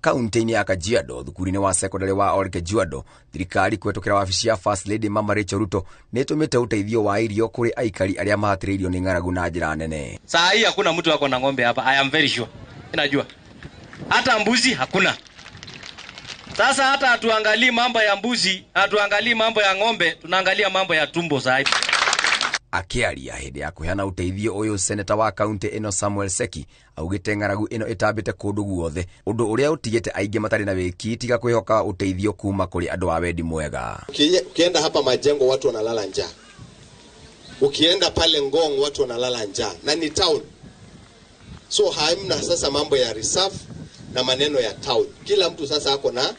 Kaunti-inĩ ya Kajiado, thukuru-inĩ wa secondary wa Ol Kajiado, thirikari kũhetũkĩra wabici ya First Lady Mama Rachel Ruto nĩ ĩtũmĩte ũteithio wa irio kũrĩ aikari arĩa mahatĩrĩirio nĩ ng'aragu na njĩra nene. Saa hii hakuna mtu ako na ng'ombe hapa, I am very sure. Ninajua. Hata mbuzi hakuna. Sasa hata hatuangalii mambo ya mbuzi, hatuangalii mambo ya ng'ombe, tunaangalia mambo ya tumbo saa hii. Akiaria hĩndĩ ya kũheana ũteithio ũyũ, seneta wa kaunti ĩno Samuel Seki augĩte ng'aragu ĩno ĩtambĩte kũndũ guothe, ũndũ ũrĩa ũtigĩte aingĩ matarĩ na wĩki tiga kwĩhoka ũteithio kuma kũrĩ andũ a wendi mwega. Ukienda hapa Majengo watu wanalala njaa, ukienda pale Ngong watu wanalala njaa, na ni town. So haimna sasa mambo ya reserve na maneno ya town. Kila mtu sasa ako na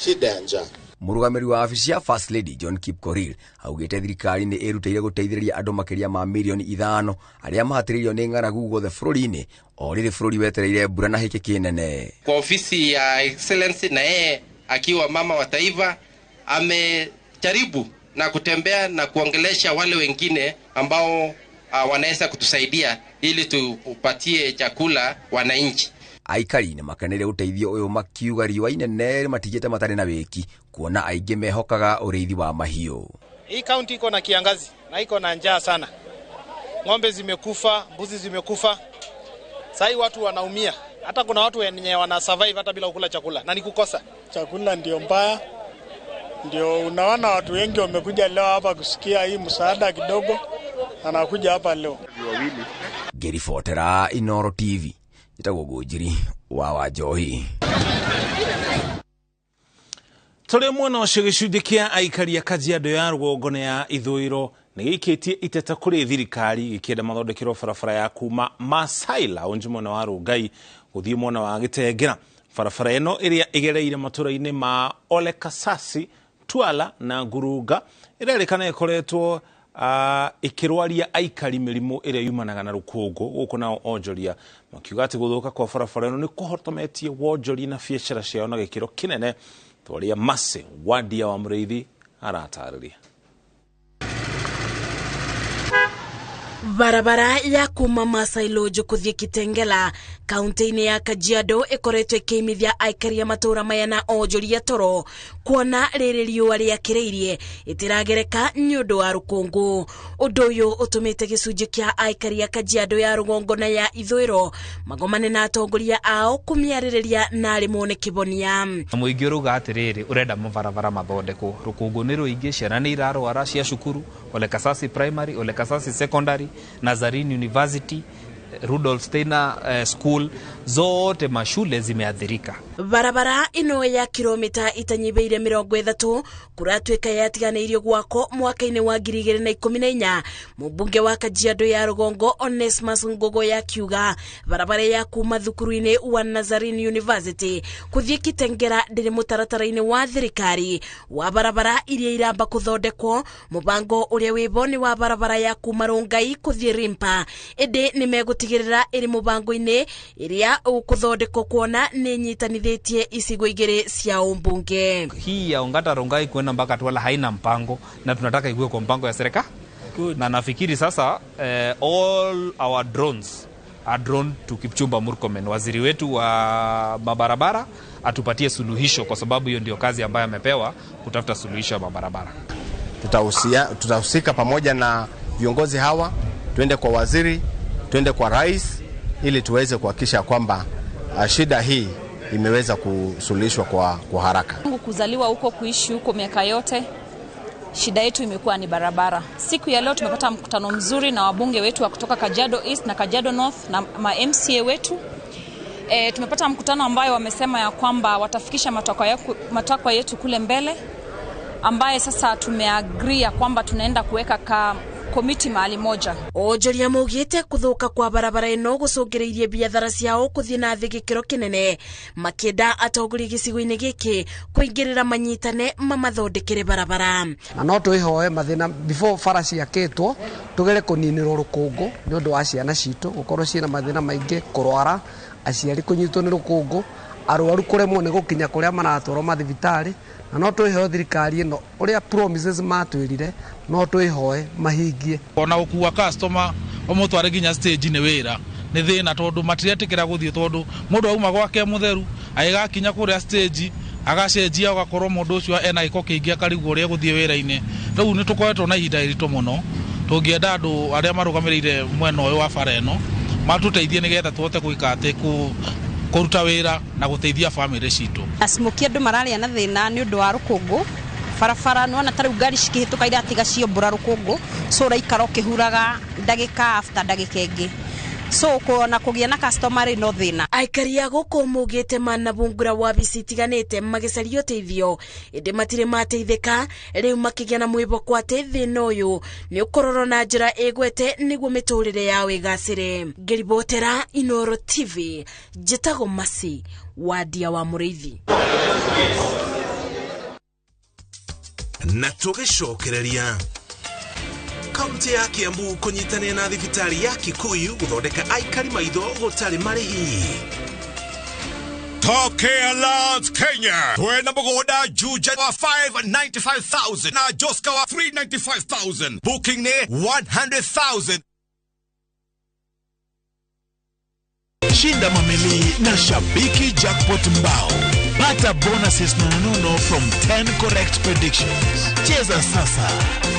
shida ya njaa. Mũrũgamĩrĩri wa wabici ya First Lady John Kipkorir augĩte thirikari nĩ ĩrutĩire gũteithĩrĩria andũ makĩria ma mirioni 5 arĩa mahatĩrĩirio nĩ ng'aragu guothe bũrũri-inĩ o rĩrĩ bũrũri wetereire mbura na hĩkĩ kĩnene. Kwa ofisi ya Excellency na yeye akiwa mama wa taifa amejaribu na kutembea na kuongelesha wale wengine ambao wanaweza kutusaidia ili tupatie chakula wananchi. Aikari nĩ makeneire ũteithio ũyũ makiuga riũa inene matigĩte matarĩ na wĩki kuona aingĩ mehokaga ũrĩithi wa mahiũ. Hii kaunti iko na kiangazi na iko na njaa sana. Ng'ombe zimekufa, mbuzi zimekufa. Sasa watu wanaumia. Hata kuna watu wenye wana survive hata bila kukula chakula na ni kukosa. Chakula ndio mbaya. Ndio unaona watu wengi wamekuja leo hapa kusikia hii msaada kidogo, anakuja hapa leo. Geri Fotera, Inooro TV. Njĩtagwo Ngũnjiri wa Wanjohi. Tũrĩ mwena ũcio gĩcunjĩ kĩa aikari a Kajiado ya rũgongo na ya ithũĩro nĩ gĩikĩtie iteta kũrĩ thirikari gĩkĩenda mathondekerwo barabara ya kuma Masai Lounge mwena wa Rongai gũthiĩ mwena wa Gĩtengera. Barabara ĩno ĩrĩa ĩgereire matũra-inĩ ma Ole Kasasi, Twala na Ngurunga ĩrerĩkana ĩkoretwo ĩkĩrwaria aikari mĩrimũ ĩrĩa yumanaga na rũkũngũ. Gũkũ nao onjoria makiuga atĩ gũthũka kwa barabara ĩno nĩ kũhotometie wonjoria na biacara ciao na gĩkĩro kĩnene. Twaria Mase Wadia wa Mũrĩithi aratarĩria. Barabara ya kuma Masai Lodge kuthie Kitengela kaunti-inĩ ya Kajiado ĩkoretwo ĩkĩimithia aikari a matũra maya na onjoria toro kuona rĩrĩ riũa rĩakĩrĩirie ĩtĩragereka nĩ ũndũ wa rũkũngũ. Ũndũ ũyũ ũtũmĩte gĩcunjĩ kĩa aikari a Kajiado ya rũgongo na ya ithũĩro magomane na atongoria ao kũmĩarĩrĩria na arĩ mone kĩbonia. Mũingĩ ũrauga atĩrĩrĩ, ũrenda mabarabara mathondekwo, rũkũngũ nĩ rũingĩ, ciana nĩ irarwara cia cukuru, Ole Kasasi Primary, Ole Kasasi Secondary, Nazarene University, Rudolf Steiner School, zote mashule zimeathirika. Barabara ino ya kilomita itanyibeire 30 kuratuika yatiganeirio gwako mwaka-inĩ wa 2014. Mũmbunge wa Kajiado ya rũgongo Onesmus Ngogo yakiuga barabara ya kuma thukuru-inĩ wa Nazarene University kuthie Kitengera ndĩrĩ mũtaratara-inĩ wa thirikari wa barabara iria iramba kuthondekwo. Mũbango ũrĩa wĩbo nĩ wa barabara ya kuma Rongai kuthie Rimpa, ĩndĩ nĩ megũtigĩrĩra ĩrĩ mũbango-inĩ ĩrĩa ũkũthondekwo kuona nĩ nyitanithĩtie icigo igĩrĩ cia ũmbunge. Hii ya Ongata Rongai kwenda mpaka Twala haina mpango na tunataka iwe kwa mpango ya serikali. Na nafikiri sasa all our drones are drawn to Kipchumba Murkomen, waziri wetu wa mabarabara, atupatie suluhisho, kwa sababu hiyo ndio kazi ambayo amepewa, kutafuta suluhisho ya mabarabara. Tutahusika pamoja na viongozi hawa, tuende kwa waziri, tuende kwa rais, ili tuweze kuhakikisha kwamba shida hii imeweza kusuluhishwa kwa haraka. Kuzaliwa huko, kuishi huko miaka yote, shida yetu imekuwa ni barabara. Siku ya leo tumepata mkutano mzuri na wabunge wetu wa kutoka Kajiado East na Kajiado North na ma MCA wetu. Tumepata mkutano ambayo wamesema ya kwamba watafikisha matakwa yetu kule mbele, ambaye sasa tumeagree ya kwamba tunaenda kuweka komiti mahali moja. Onjoria maugite kuthuka kwa barabara ino gucungireirie biathara ciao kuthie na thi gikiro kinene, makienda atongoria gicigo-ini giki kuingirira manyitane mamathondekere barabara. Na no twihoe mathina before bara ciakitwo tugere kuninirwo rukungu ni undu wa ciana citu gukorwo ciina mathina maingi, kurwara, aciari kunyitwo ni rukungu, arwaru kuremwo ni gukinya kuria maratwarwo mathibitari. Na no twihoe thirikari ino uria promises matwirire no twihoe mahingie. Ona gukua customer umutware nginya stage ni wira ni thina, tondu matiretikira guthie, tondu mundu auma gwake mutheru agigakinya kuria stage agacenjia, ugakorwo mundu ucio ena giko kiingi akarigwo uria guthie wira-ini. Riu ni tukoretwo na ihinda iritu muno, tungienda andu aria marugamiriire mwena uyu wa bara ino matuteithie nigetha tuhote gwika ati kuruta wira na guteithia family citu. Acimoki andu mararia na thina ni undu wa rukungu barabara, nona ta riu ngari cikihituka iratiga ciombura rukungu, so uraikara ukihuraga ndagika after ndagika ingi, so kuona kugia na customer no thina. Aikari a guku maugite manabungura wabici itiganite magicaria uteithio, indi matire mateithika. Riu makigia na mwihoko ati thina uyu ni ukororwo na njira igwete niguo miturire yao igacire. Ngiribotera Inoro TV, njitagwo Masi Wadia wa Muriithi. Na tugicokereria kaunti ya Kiambu kunyitania na thibitari ya Kikuyu guthondeka aikari maitho gutari marihi. Top Care Lands Kenya twena mugunda Juja wa 595,000 na Joska wa 395,000, booking ne 100,000. Shinda mamili na Shabiki Jackpot Mbao. Pata bonuses nonono from 10 correct predictions. Cheza sasa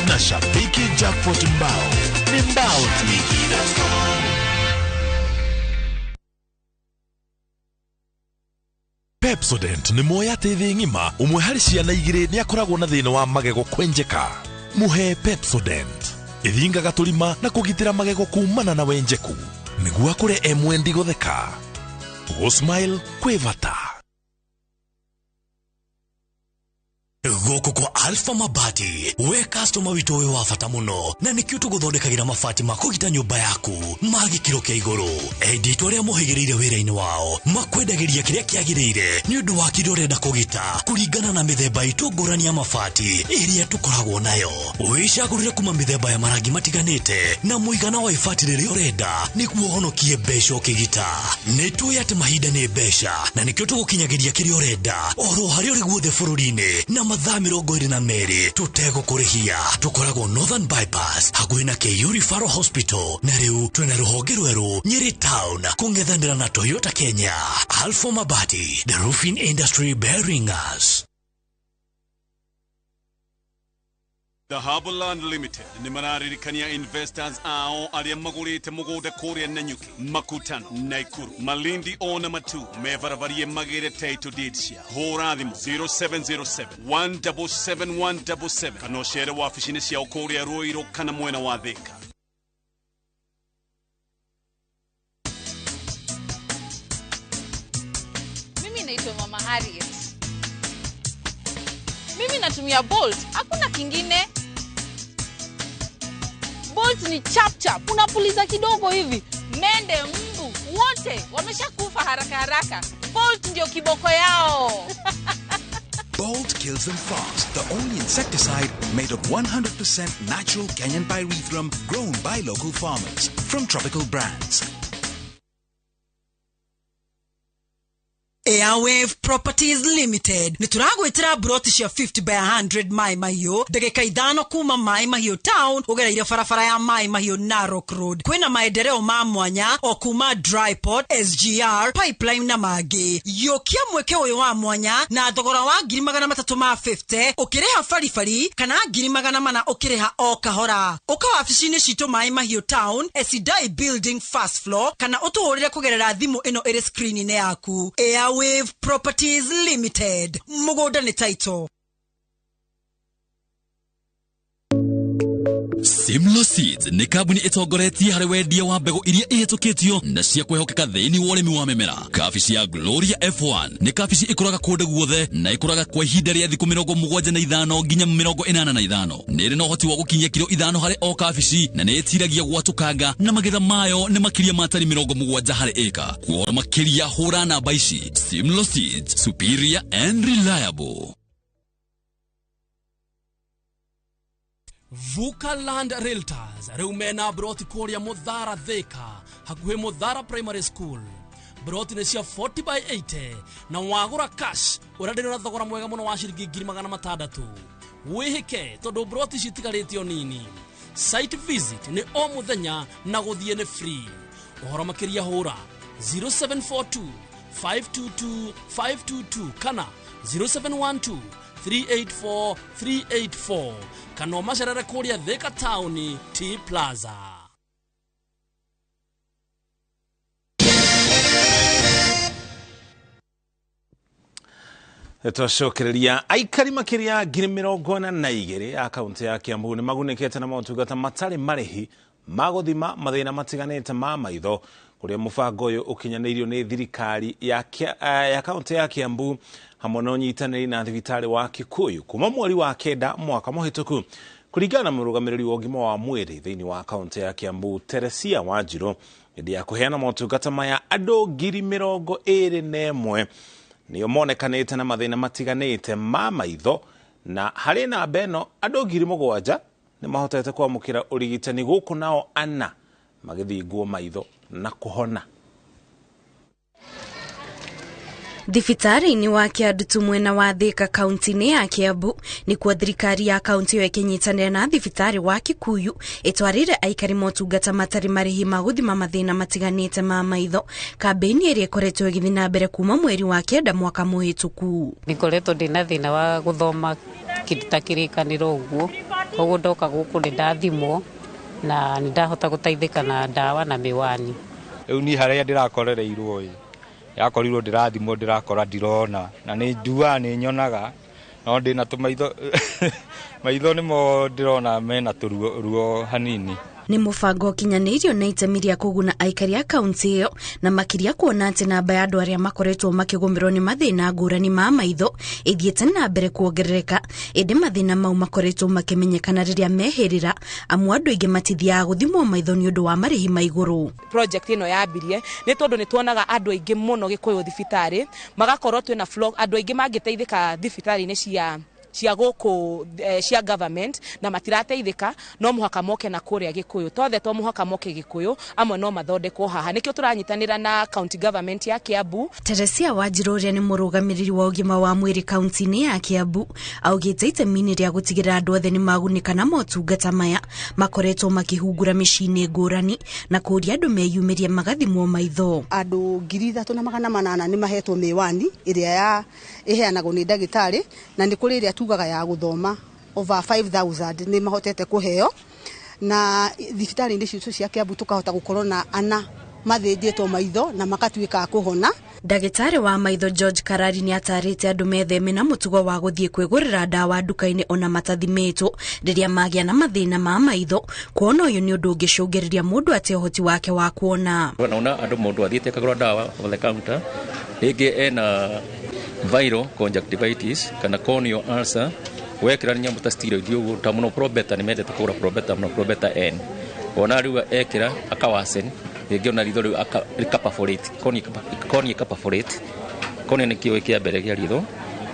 na Shabiki Jackpot Mbao. Ni mbao tu. Pepsodent ni moya tethi ng'ima umwe hari ciana igiri ni akoragwo na thina wa magego kwenjeka. Muhe Pepsodent ithingaga turima na kugitira magego kumana na wenjeku niguo akure emwendi gutheka. Go smile kwi bata. Gũkũ kwa Alpha Mabati, we customer witũ wĩ wa bata mũno, na nĩkĩo tũgũthondekagĩra mabati ma kũgita nyũmba yaku ma gĩkĩro kĩa igũrũ. Endia itũ arĩa mohĩgĩrĩire wĩra-inĩ wao makwendagĩria kĩrĩa kĩagĩrĩire nĩ ũndũ wa kĩrĩa ũrenda kũgita kũringana na mĩthemba itũ ngũrani ya mabati ĩrĩa tũkoragwo nayo. Wĩcagũrĩre kuma mĩthemba ya marangi matiganĩte na mũigana wa ibati rĩrĩa ũrenda nĩguo ũhonokie mbeca ũkĩgita. Nĩ tũĩ atĩ mahinda nĩ mbeca na nĩkĩo tũgũkinyagĩria kĩrĩa ũrenda oro harĩa ũrĩ guothe bũrũri-inĩ na mathaa 22 tũtegũkũrĩhia. Tũkoragwo Northern Bypass hakuhĩ na KU Referral Hospital, na rĩu twĩna rũhonge rwerũ Nyeri Town kũng'ethanĩra na Toyota Kenya. Alpha Mabati, the roofing industry bearing us. The Harborland Limited ni mararirikania investors ao aria magurite mugunda kuria Nanyuki, Makutano, Naikuru, Malindi ona Matu mevaravarie magire title deeds cia. Hũra thimũ 0707 177 177 kana ũcere wabici-inĩ ciao kũrĩa Ruiru kana mwena wa Thika. Mimi naitwa Mama Harriet. Mimi natumia Bolt, hakuna kingine. Bolt ni chap chap, unapuliza kidogo hivi, mende, mbu, wote wameshakufa haraka haraka. Bolt ndio kiboko yao. Bolt kills them fast, the only insecticide made of 100% natural Kenyan pyrethrum grown by local farmers from tropical brands. Airwave Properties Limited nĩ tũragwĩtĩra broti cia 50 by 100 Mai Mahiũ, ndagĩka 5 kuma Mai Mahiũ town ũgereire barabara ya Mai Mahiũ Narok Road. Kwĩna maendeleo ma mwanya o kuma Dryport, SGR, Pipeline na mangĩ. Yũkia mweke ũyũ wa mwanya na thogora wa 350,000 ũkĩrĩha baribari kana 400,000 ũkĩrĩha o kahora. Ũka wabici-inĩ citũ Mai Mahiũ town, Esidai Building first floor, kana ũtũhũrĩre kũgerera thimũ ĩno ĩrĩ screen-inĩ yaku. Airwave Properties Limited, mũgũnda nĩ title. Simlo Seeds nĩ kambuni ĩtongoretie harĩ wendia wa mbegũ iria ihĩtũkĩtio na cia kwĩhokeka thĩinĩ wa ũrĩmi wa mĩmera. Kabici ya Gloria F1 nĩ kabici ĩkũraga kũndũ guothe na ĩkũraga kwa ihinda rĩa thikũ 75 nginya 85. Nĩ ĩrĩ na ũhoti wa gũkinyia kilo 5 harĩ o kabici na nĩ ĩtiragia gwatũkanga na magetha mayo nĩ makĩria ma tani 70 harĩ ĩka. Kuona makĩria hũra namba ici. Simlo Seeds, superior and reliable. Vuka Land Realtors rĩu mena broti kũrĩa Mũthara Thika hakuhĩ Mũthara Primary School. Broti nĩ cia 40 by 80 na wagũra cash ũrenderio na thogora mwega mũno wa ciringi 600,000. Wĩhĩke tondũ broti citigarĩtio nini. Site visit nĩ o mũthenya na gũthiĩ nĩ free. Ũhoro makĩria hũra 0742 522 522 kana 0712 384 384 kana macerere kũrĩa Thika Town T Plaza. Twacokereria aikari makĩria 42,000 a kaunti ya Kiambu nĩ magunĩkĩte na motungata matarĩ marĩhi ma gũthima mathĩna matiganĩte ma maitho, kũrĩa mũbango ũyũ ũkinyanĩirio nĩ thirikari ya kaunti ya Kiambu hamwe na ũnyitanĩri na thibitarĩ wa Kikuyu kuma mweri wa 9 mwaka mũhĩtũku. Kũringana na mũrũgamĩrĩri wa ũgima wa mwĩrĩ thĩinĩ wa kaunti ya Kiambu Teresia Wanjiru, hĩndĩ ya kũheana motungata maya andũ 21,000 nĩo monekanĩte na mathĩna matiganĩte ma maitho, na harĩ namba ĩno andũ 7,000 nĩ mahotete kwamũkĩra ũrigitani gũkũ nao 4 magĩthingwo maitho na kũhona. Thibitarĩ-inĩ wa Kĩandutu mwena wa Thika kaunti-inĩ ya Kiambu nĩkuo thirikari ya kaunti ĩyo ĩkĩnyitanĩra na thibitarĩ wa Kikuyu ĩtwarĩire aikari motungata matarĩ marĩhi ma gũthima mathĩna matiganĩte ma maitho, kambĩini ĩrĩa ĩkoretwo ĩgĩthiĩ na mbere kuma mweri wa 9 mwaka mũhĩtũku. Nĩngoretwo ndĩna thĩna wa gũthoma kĩndũ ta kĩrĩkanĩro ũguo, koguo ndoka gũkũ nĩndathimwo na nĩndahota gũteithĩka na ndawa na mĩwani. Rĩu niĩ harĩa ndĩrakorereirwo ĩ yakorirwo ndĩrathimwo ndĩrakora ndirona na nĩ nduaga nĩ nyonaga no ndĩna tũmaitho maitho nĩmo ndĩrona mena tũruo hanini. Nĩ mũbango ũkinyanĩirio na itemi rĩa kũguna aikari a kaunti ĩyo na makĩria kuona atĩ namba ya andũ arĩa makoretwo makĩgũmĩrwo nĩ mathĩna ngũrani ma maitho ĩthiĩte na mbere kuongerereka, ĩndĩ mathĩna mau makoretwo makĩmenyekana rĩrĩa mehĩrĩra amu andũ aingĩ matithiaga gũthimwo maitho nĩ ũndũ wa marĩhi ma igũrũ. Project ĩno yambirie nĩ tondũ nĩ tuonaga andũ aingĩ mũno Gĩkũyũ thibitarĩ magakorwo twĩna flow, andũ aingĩ mangĩteithĩka thibitarĩ-inĩ cia gũkũ cia government na matirateithĩka, no mũhaka moke na kũrĩa Gĩkũyũ tothe to mũhaka moke Gĩkũyũ, amwe no mathondekwo haha. Nĩkĩo tũranyitanĩra na county government ya Kiambu. Teresia Wanjiru ũrĩa nĩ mũrũgamĩrĩri wa ũgima wa mwĩrĩ kaunti-inĩ ya Kiambu augĩte itemi-inĩ rĩa gũtigĩrĩra andũ othe nĩ magunĩka na motungata maya makoretwo makĩhungura mĩciĩ-inĩ ngũrani na kũũria andũ meyumĩrie magathimwo maitho. Andũ 3,800 nĩ mahetwo mĩwani ĩrĩa ĩheanagwo nĩ ndagĩtarĩ, na nĩ kũrĩ ĩrĩa tugaga ya gũthoma over 5,000 nĩ mahotete kũheo, na thibitarĩ-inĩ citũ cia Kiambu tũkahota gũkorwo na ana mathĩnjĩtwo maitho na makatuĩka a kũhona. Ndagĩtarĩ wa maitho George Karari nĩ atarĩte andũ metheme na mũtugo wa gũthiĩ kwĩgũrĩra ndawa nduka-inĩ ona matathimĩtwo rĩrĩa magĩa na mathĩna ma maitho, kuona ũyũ nĩ ũndũ ũngĩcũngĩrĩria mũndũ ate ũhoti wake wa kuona. Naona andũ mũndũ athiĩte akagũra ndawa over the counter, rĩngĩ ena viral conjunctivitis kana corneal ulcer, wekĩra nyamũ ta steroid ũguo ta mũno Probeta, nĩ mendete kũgũra Probeta mũno, Probeta N ona rĩu ekĩra akawasen, rĩngĩ ona ritho rĩu rĩkaperforate, cornea ĩkaperforate, cornea nĩ kĩoĩ kĩa mbere kĩa ritho,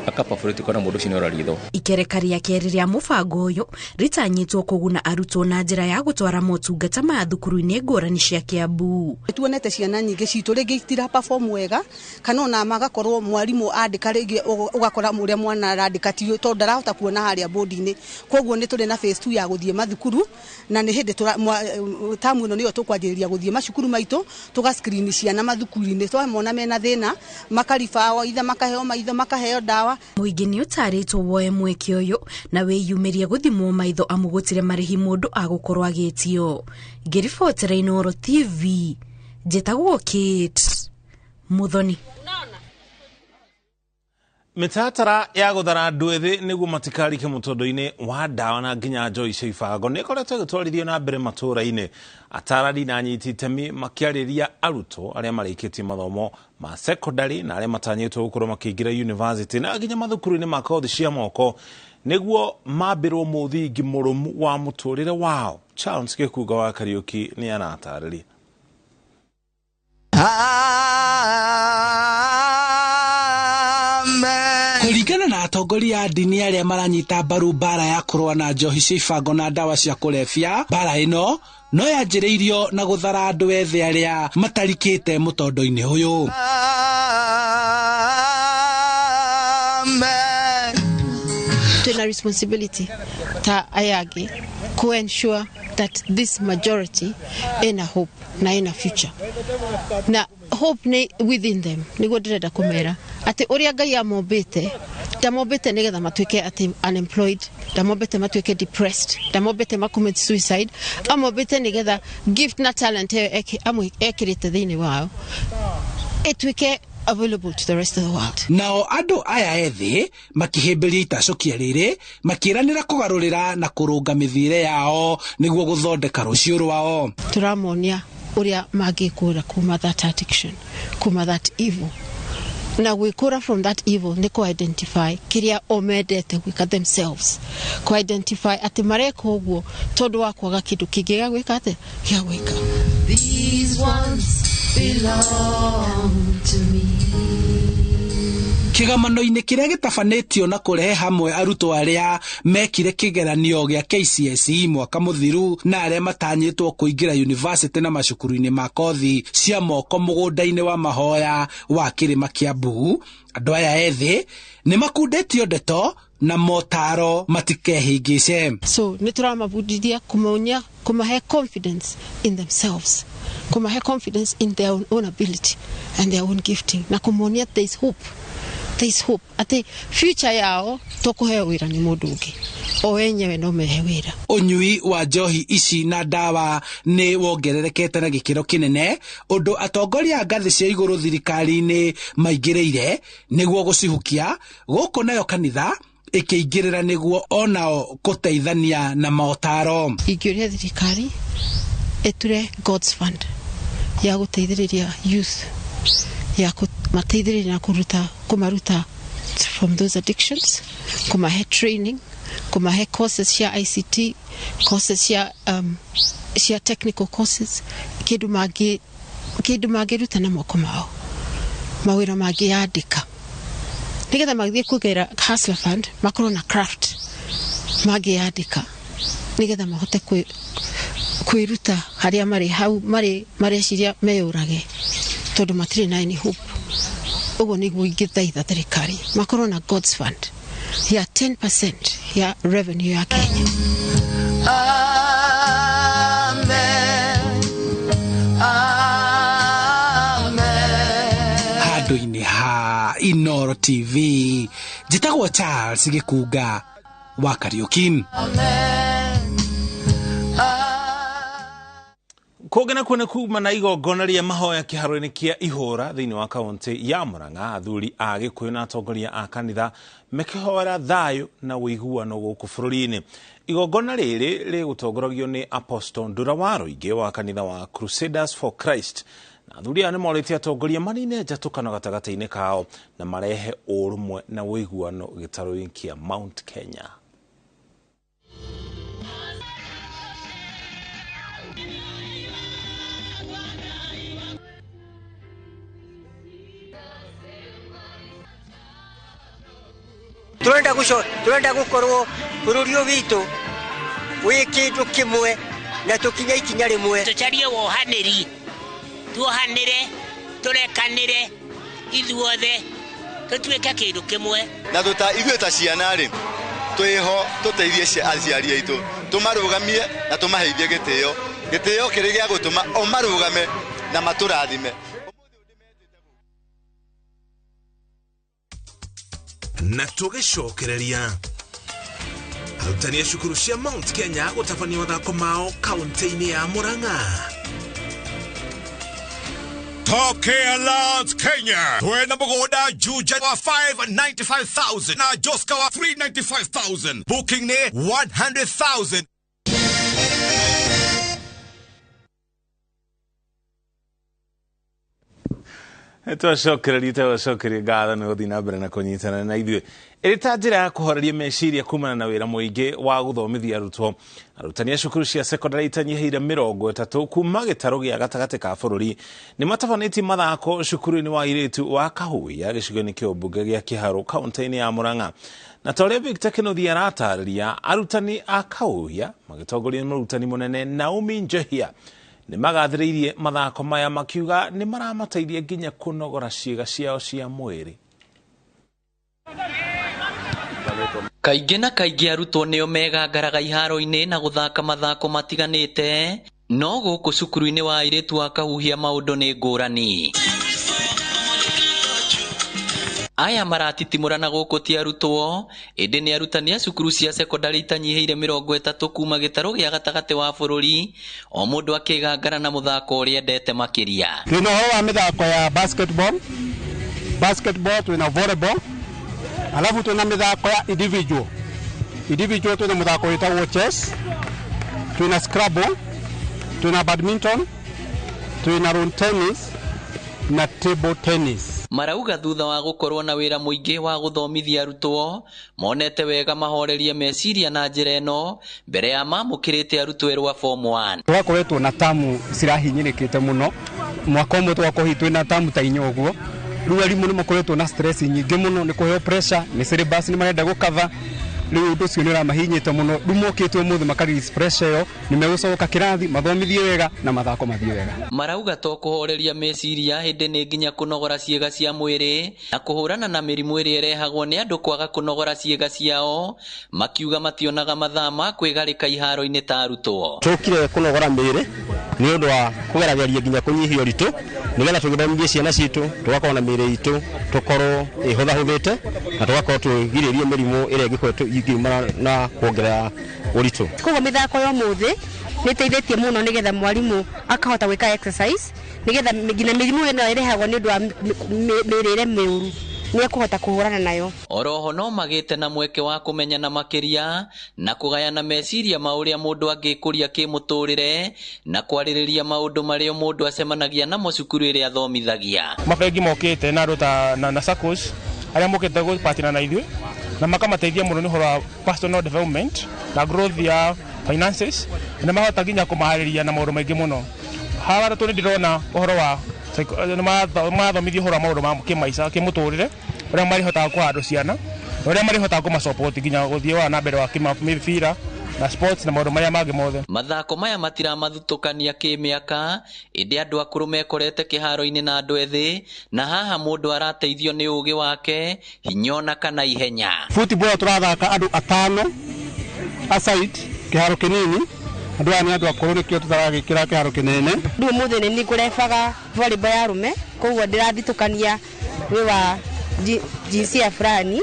Akaperforate ukona mũndũ ũcio nĩ ora ritho. Ikereka rĩa kerĩ rĩa mũbango ũyũ rĩtanyĩtwo kũguna arutwo na njĩra ya gũtwara motungata ma thukuru-inĩ ngũrani cia Kiambu. Tuonete ciana nyingĩ citũ rĩngĩ itira perform wega, kana ona magakorwo mwarimũ andĩka rĩngĩ ũgakora ũrĩa mwana arandĩka ti tondũ ndarahota kuona harĩa bodi-inĩ. Koguo nĩ tũrĩ na phase 2 ya gũthiĩ mathukuru, na nĩ hĩndĩ tamu ĩno nĩyo tũkwanjĩrĩria gũthiĩ macukuru maitũ, tũga screen ciana mathukuru-inĩ, twamona mena thĩna makaribawo itha makaheo maitho makaheo ndawa. Mũingĩ nĩ ũtarĩtwo woe mweke ũyũ na wĩyumĩrie gũthimwo maitho amu gũtirĩ marĩhi mũndũ agũkorwo agĩtio. Ngĩribotera Inooro TV, njĩtagwo Kate Muthoni. Mĩtaratara ya gũthara andũ ethĩ nĩguo matikarike mũtondo-inĩ wa ndawa na nginya njohi cia ibango nĩ ĩkoretwo ĩgĩtwarithio na mbere matũũra-inĩ. Atarani na anyiti itemi makĩarĩria arutwo arĩa marĩkĩtie mathomo ma secondary na arĩa matanyĩtwo gũkorwo makĩingĩra university na nginya mathukuru-inĩ ma kothi cia moko nĩguo mambĩrwo mũthingi mũrũmu wa mũtũrĩre wao. Charles Gĩkunga wa Kariũki nĩ aratarĩria. Kũringana na atongoria a ndini arĩa maranyita mbaru mbara ya kũrũa na njohi cia ibango na ndawa cia kũrebia, mbara ĩno no yanjĩrĩirio na gũthara andũ ethĩ arĩa matarikĩte mũtondo-inĩ ũyũ. Twĩna responsibility ta aya angĩ ku ensure that this majority ina hope na ina future, na hope ni within them. Niguo ndĩrenda kũmera atĩ ũrĩa Ngai amombĩte ndamombĩte nĩgetha matuĩke atĩ unemployed, ndamombĩte matuĩke depressed, ndamombĩte ma commit suicide, amombĩte nĩgetha gift na talent ĩyo ekĩrĩte thĩinĩ wao ĩtuĩke available to the rest of the world. Nao andũ aya ethĩ makĩhĩmbĩria itacũkia rĩrĩ makĩranĩra kũgarũrĩra na kũrũnga mĩthiĩre yao nĩguo gũthondeka rũciũ rwao. Tũramonia ũrĩa mangĩkũra kuma that addiction, kuma that evil, na gwĩkũra from that evil nĩ kũ identify kĩrĩa o mendete gwĩka themselves, kũ identify atĩ mareka ũguo tondũ wa kwaga kĩndũ kĩngĩ gĩa gwĩka atĩ gĩa gwĩka. These ones belong to me. Kĩgomano-inĩ kĩrĩa gĩtabanĩtio na kũrehe hamwe arutwo arĩa mekire kĩgeranio gĩa KCSE mwaka mũthiru na arĩa matanyĩtwo kũingĩra university na macukuru-inĩ ma kothi cia moko mũgũnda-inĩ wa mahoya wa kĩrĩma kĩa Mbugu, andũ aya ethĩ nĩ makundĩtio ndeto na motaro matikehĩngĩce. So nĩ tũramabundithia kũmonia, kũmahe confidence in themselves, kũmahe confidence in their own ability and their own gifting, na kũmonia there is hope. There is hope. Atĩ future yao to kũheo wĩra nĩ mũndũ ũngĩ, o enyewe no mehe wĩra. Ũnyui wa njohi ici na ndawa nĩ wongererekete na gĩkĩro kĩnene, ũndũ atongoria a ngathĩ cia igũrũ thirikari-inĩ maingĩrĩire nĩguo gũcihukia. Gũkũ nayo kanitha ĩkĩingĩrĩra nĩguo onao kũteithania na maotaro. Ingĩũria thirikari ĩture God's Fund ya gũteithĩrĩria youth, ya kũmateithĩrĩria na kũruta kũmaruta from those addictions, kũmahe training, kũmahe courses cia ICT, courses cia technical courses, kĩndũ mangĩruta na moko mao, mawĩra mangĩyandĩka nĩgetha magĩthiĩ kũgera Hustler Fund makorwo na craft mangĩyandĩka nĩgetha mahote kwĩruta harĩa marĩ hau marĩ mareciria meyũrage tondũ matirĩ na any hope. Ũguo nĩguo ingĩthaitha thirikari makorwo na God's Fund ya 10% ya revenue ya Kenya. Amen. Amen. Handũ-inĩ ha Inooro TV, njĩtagwo Charles Gĩkunga wa Kariũki. Amen. Kũngĩ nakuo nĩ kuma na igongona rĩa mahoya kĩharo-inĩ kĩa Ihũra thĩinĩ wa kaũntĩ ya Murang'a, athuri a Gĩkũyũ na atongoria a kanitha mekĩhoera thayũ na ũiguano gũkũ bũrũri-inĩ. Igongona rĩrĩ rĩgũtongoragio nĩ Apostle Ndura Waruinge wa kanitha wa Crusaders for Christ, na athuri aya nĩ morĩtie atongoria manine njatũkano gatagatĩ-inĩ kao na marehe ũrũmwe na ũiguano gĩtarũ-inĩ kĩa Mount Kenya. Turenda guco turenda gukorwo bururi uyu witu wi kindu kimwe na tukinya ikinya rimwe. Tucarie wohaniri, tuohanire, turekanire ithuothe tutuike kindu kimwe. Na tuta ithuĩ ta ciana rĩ twĩho tũteithie aciari aitũ, tũmarũgamie na tũmaheithie gĩtĩo, gĩtĩo kĩrĩ gĩa gũtũma o marũgame na matũrathime. Na tũgĩcokereria arutani a cukuru cia Mount Kenya gũtabania mathako mao kaunti-inĩ ya Murang'a. Tokea Lands Kenya twena mũgũnda Juja wa 595,000 na Joska wa 395,000. Booking nĩ 100,000. Twacokereria twacokeria ngatho nĩ gũthiĩ na mbere na kũnyitana na ithuĩ ĩrĩ ta njĩra ya kũhoreria meciria kumana na wĩra mũingĩ wa gũthomithia arutwo. Arutani a cukuru cia sekondarĩ itanyihĩire 30 kuma gĩtarũ gĩa gatagatĩ ka bũrũri nĩ matabanĩtie mathako cukuru-inĩ wa airĩtu wa Kahuhia gĩcigo-inĩ kĩa ũmbunge gĩa Kĩharũ kaunti-inĩ ya Murang'a. Na ta ũrĩa Victor Kĩnuthia aratarĩria, arutani a Kahuhia magĩtongorio nĩ mũrutani mũnene Naomi Njehia nĩ magathĩrĩirie mathako maya makiuga nĩ maramateithia nginya kũnogora ciĩga ciao cia mwĩrĩ. Kaingĩ na kaingĩ arutwo nĩo megangaraga iharo-inĩ na gũthaka mathako matiganĩte, no gũkũ cukuru-inĩ wa airĩtu wa Kahuhia maũndũ nĩ ngũrani. Aya maratitimũrana gũkũ ti arutwo, ĩndĩ nĩ arutani a cukuru cia sekondarĩ itanyihĩire 30 kuma gĩtarũ gĩa gatagatĩ wa bũrũri, o mũndũ akĩgangara na mũthako ũrĩa endete makĩria. Twĩna ũhoro wa mĩthako ya basketball, twĩna volleyball, alafu twĩna mĩthako ya individual. Individual twĩna mũthako wĩtagwo chess, twĩna scrabble, twĩna badminton, twĩna lawn tennis na table tennis. Marauga thutha wa gũkorwo na wĩra mũingĩ wa gũthomithia arutwo, monete wega mahorerie meciria na njĩra ĩno mbere ya mamũkĩrĩte arutwo erũ a form 1. Twakoretwo na tamu cirahinyĩrĩkĩte mũno, mwaka ũmwe twakorwo twĩna tamu ta inya ũguo. Rĩu arimũ nĩ makoretwo na stress nyingĩ mũno, nĩ kũheo pressure, nĩ syllabus nĩ marenda gũcover. Rĩu ũndũ ũcio nĩ ũramahinyĩte mũno. Rĩu mokĩte ũmũthĩ maka release pressure ĩyo, nĩ megũcoka kĩrathi mathomithie wega na mathako mathiĩ wega. Marauga to kũhoreria meciria hĩndĩ nĩ nginya kũnogora ciĩga cia mwĩrĩ na kũhũrana na mĩrimũ ĩrĩa ĩrehagwo nĩ andũ kwaga kũnogora ciĩga ciao, makiuga mationaga mathaa ma kwĩgarĩka iharo-inĩ ta arutwo. Tũkire kũnogora mĩĩrĩ nĩ ũndũ wa kũgerageria nginya kũnyihia ũritũ, nĩgetha tũgĩthomithie ciana citũ tũgakorwo na mĩĩrĩ itũ tũkorwo ĩhũthahũthĩte na tũgakorwo twĩgirĩrie mĩrimũ ĩrĩa ĩngĩkorwo ĩngiumana na kuongerera ũritũ. Koguo mĩthako ya ũmũthĩ nĩ ĩteithĩtie mũno nĩgetha mwarimũ akahota gwĩka exercise nĩgetha nginya mĩrimũ ĩno ĩrehagwo nĩ ũndũ wa mĩrĩre mĩũru nĩ ekũhota kũhũrana nayo. Oroho no magĩte na mweke wa kũmenyana makĩria na kũgayana meciria ma ũrĩa mũndũ angĩkũria kĩmũtũrĩre na kwarĩrĩria maũndũ marĩa mũndũ acemanagia namo cukuru ĩrĩa athomithagia. Mabengi mokĩte na andũ ta na SACCOs arĩa mokĩte gũpatina na ithuĩ na makamateithia mũno nĩ ũhoro wa personal development na growth ya finances, na mahota nginya kũmaharĩria na maũndũ maingĩ mũno. Haha tũ nĩ ndĩrona ũhoro wa mathomithio ũhoro wa maũndũ ma kĩmaica kĩmũtũrĩre, ũrĩa marĩhotaga kũhandũ ciana na ũrĩa marĩhotaga kũmasupport nginya gũthiĩ wa na mbere wa kĩmĩbira na sports na maũndũ marĩa mangĩ mothe. Mathako maya matiramathutũkania kĩmĩaka, ĩndĩ andũ akũrũ mekorete kĩharo-inĩ na andũ ethĩ, na haha mũndũ arateithio nĩ ũgĩ wake, hinya ona kana ihenya. Football tũrathaka andũ atano aside kĩharo kĩnini, andũ aya nĩ andũ akũrũ nĩkĩo tũtaragĩkĩra kĩharo kĩnene. Rĩu ũmũthĩ nĩ niĩ ngũrebaga volleyball ya arũme, koguo ndĩrathitũkania wĩ wa jinsia fulani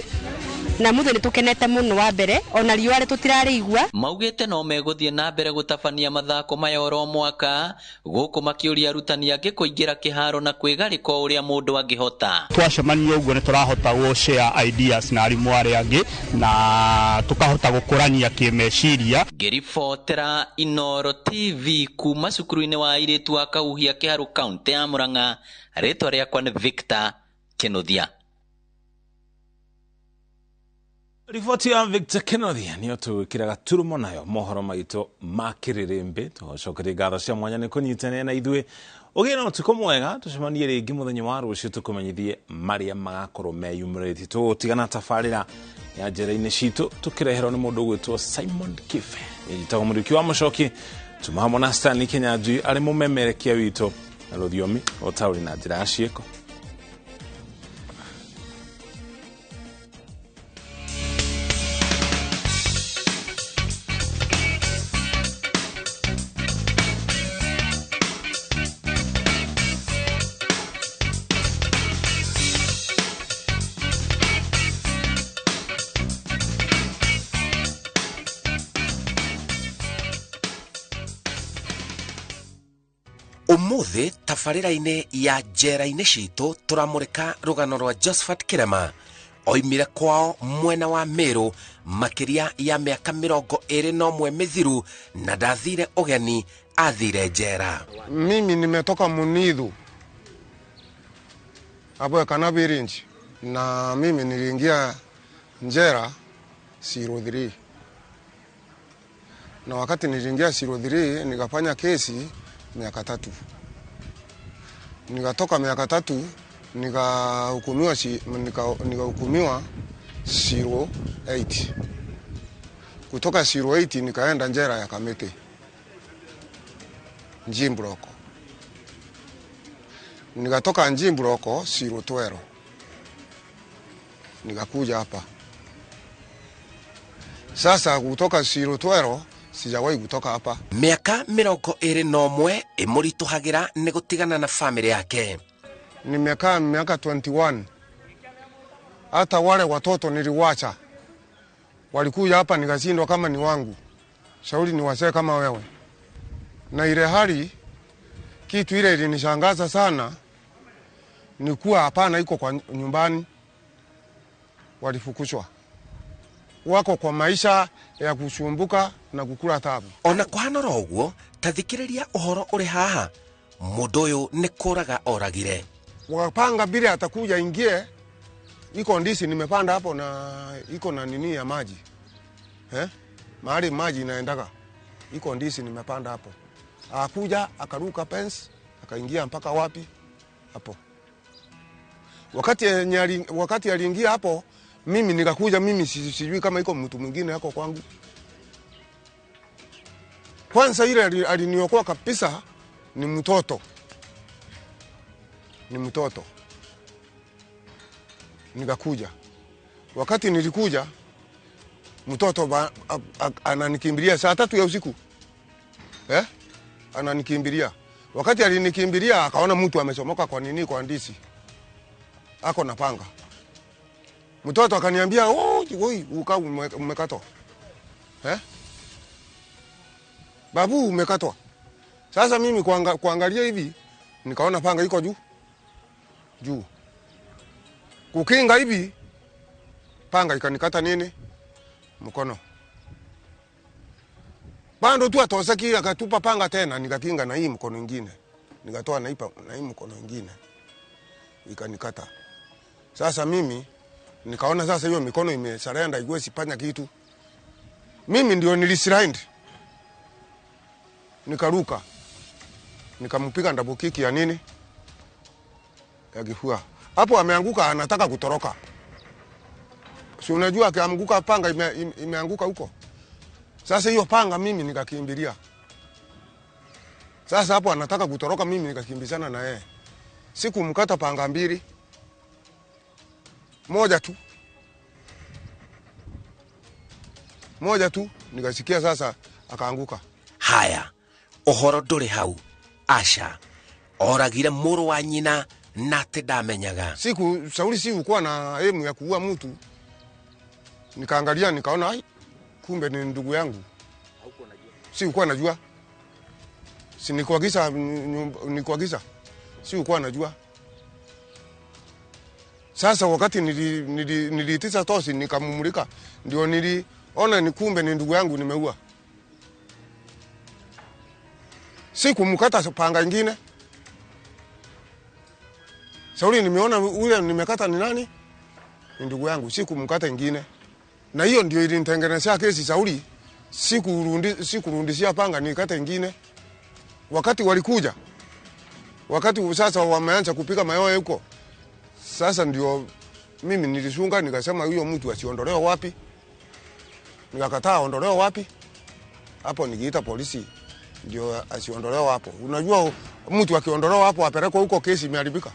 na mũthĩ nĩ tũkenete mũno wa mbere ona riũa rĩ tũtirarĩigua. Maugĩte no megũthiĩ na mbere gũtabania mathako maya oro mwaka, gũkũ makĩũria arutani angĩ kũingĩra kĩharo na kwĩgarĩka o ũrĩa mũndũ angĩhota. Twacemania ũguo nĩ tũrahota gũ share ideas na arimũ arĩa angĩ na tũkahota gũkũrania kĩmeciria. Ngĩribotera Inooro TV kuma cukuru-inĩ wa airĩtu wa Kahuhia Kĩharũ kaunti ya Murang'a, rĩtwa rĩakwa nĩ Victor Kĩnuthia. Riboti ya Victor Kĩnuthia nĩyo tũgwĩkĩra gaturumo nayo mohoro maitũ ma kĩrĩrĩmbĩ. Tũgacokeria ngatho cia mwanya nĩ kũnyitanĩra na ithuĩ. Ũgĩe na ũtukũ mwega, tũcemanie rĩngĩ mũthenya wa rũciũ tũkũmenyithie marĩa magakorwo meyumĩrĩtie. Tũgũtigana tabarĩra Ya njera-inĩ citũ tũkĩreherwo nĩ mũndũ ũgwĩtwo Simon Kibe. Njĩtagwo Mũriũki wa Mũcoki, tuma hamwe na Stanley Kinyanjui arĩ mũmemerekia witũ na rũthiomi ũtaũri na njĩra ya ciĩko. Umuthi tabarĩra-inĩ ya njera-inĩ citũ tũramũrĩka rũgano rwa Josephat Kirema oimire kwao mwena wa Meru makĩria ya mĩaka 21 mĩthiru na ndathire ũgeni athire njera. Mimi nimetoka Munithu hapo Kanabi Range na mimi niliingia njera 03, na wakati niliingia 03 nikafanya kesi miaka 3. Nikatoka miaka 3 nikahukumiwa 08. Kutoka 08 nikaenda njera ya Kamete Njimbroko. Nikatoka Njimbroko 012 nikakuja hapa. Sasa kutoka 012 sijawahi kutoka hapa. Miaka 21 ĩmũritũhagĩra nĩ gũtigana na family yake. Nimekaa miaka 21. Hata wale watoto niliwacha. Walikuja hapa nikashindwa kama ni wangu. Shauri ni wasee kama wewe. Na ile hali kitu ile ilinishangaza sana ni kuwa hapana iko kwa nyumbani. Walifukushwa. Wako kwa maisha ya kusumbuka na kukula tabu. Ona kuhana ũguo tathikĩrĩria ũhoro ũrĩ haha mũndũ ũyũ nĩ kũraga oragire. Wakapanga bila atakuja ingie, iko ndisi nimepanda hapo na iko na nini ya maji. Mahali maji inaendaga. Iko ndisi nimepanda hapo. Akakuja akaruka fence akaingia mpaka wapi hapo. Wakati aliingia hapo mimi nikakuja, mimi sijui kama iko mtu mwingine yako kwangu. Kwanza ile aliniokoa kabisa ni mtoto. Ni mtoto. Nikakuja. Wakati nilikuja mtoto ananikimbilia saa 3 ya usiku. Ananikimbilia. Wakati alinikimbilia akaona mtu amechomoka kwa nini kwa ndisi. Ako na panga. Mtoto akaniambia, "Oh, oi, uka umekatwa." Babu umekatwa. Sasa mimi kuangalia hivi nikaona panga iko juu. Juu. Kukinga hivi panga ikanikata nini? Mkono. Bando tu atosaki akatupa panga tena nikakinga na hii mkono mwingine. Nikatoa na hii mkono mwingine. Ikanikata. Sasa mimi nikaona sasa hiyo mikono imesarenda igwe sipanya kitu. Mimi ndio nilisind. Nikaruka. Nikampiga double kick ya nini? Ya kifua. Hapo ameanguka anataka kutoroka. Si unajua akianguka panga imeanguka huko. Sasa hiyo panga mimi nikakimbilia. Sasa hapo anataka kutoroka mimi nikakimbizana na yeye. Sikumkata panga mbili. Moja tu. Moja tu nikasikia sasa akaanguka. Haya, ũhoro ndũrĩ hau. Asha oragire mũrũ wa nyina na atĩ ndamenyaga. Siku shauri si ukuwa na emu ya kuua mtu. Nikaangalia nikaona ai kumbe ni ndugu yangu. Si ukuwa najua. Si nikuagiza nikuagiza. Si ukuwa najua. Sasa wakati niliitisa tosi nikamumulika ndio niliona ni kumbe ni ndugu yangu nimeua. Sikumkata panga nyingine. Sauli nimeona ule nimekata ni nani? Ni ndugu yangu, sikumkata nyingine. Na hiyo ndio ilinitengenezea kesi Sauli. Sikurundishia panga nikata nyingine. Wakati walikuja, wakati sasa wameanza kupiga mayowe huko. Sasa ndio Mimi nilisunga nikasema huyo mtu asiondolewe wapi. Nikakataa aondolewe wapi. Hapo nikiita polisi ndio asiondolewe hapo. Unajua mtu akiondolewa hapo apelekwe huko, kesi imeharibika.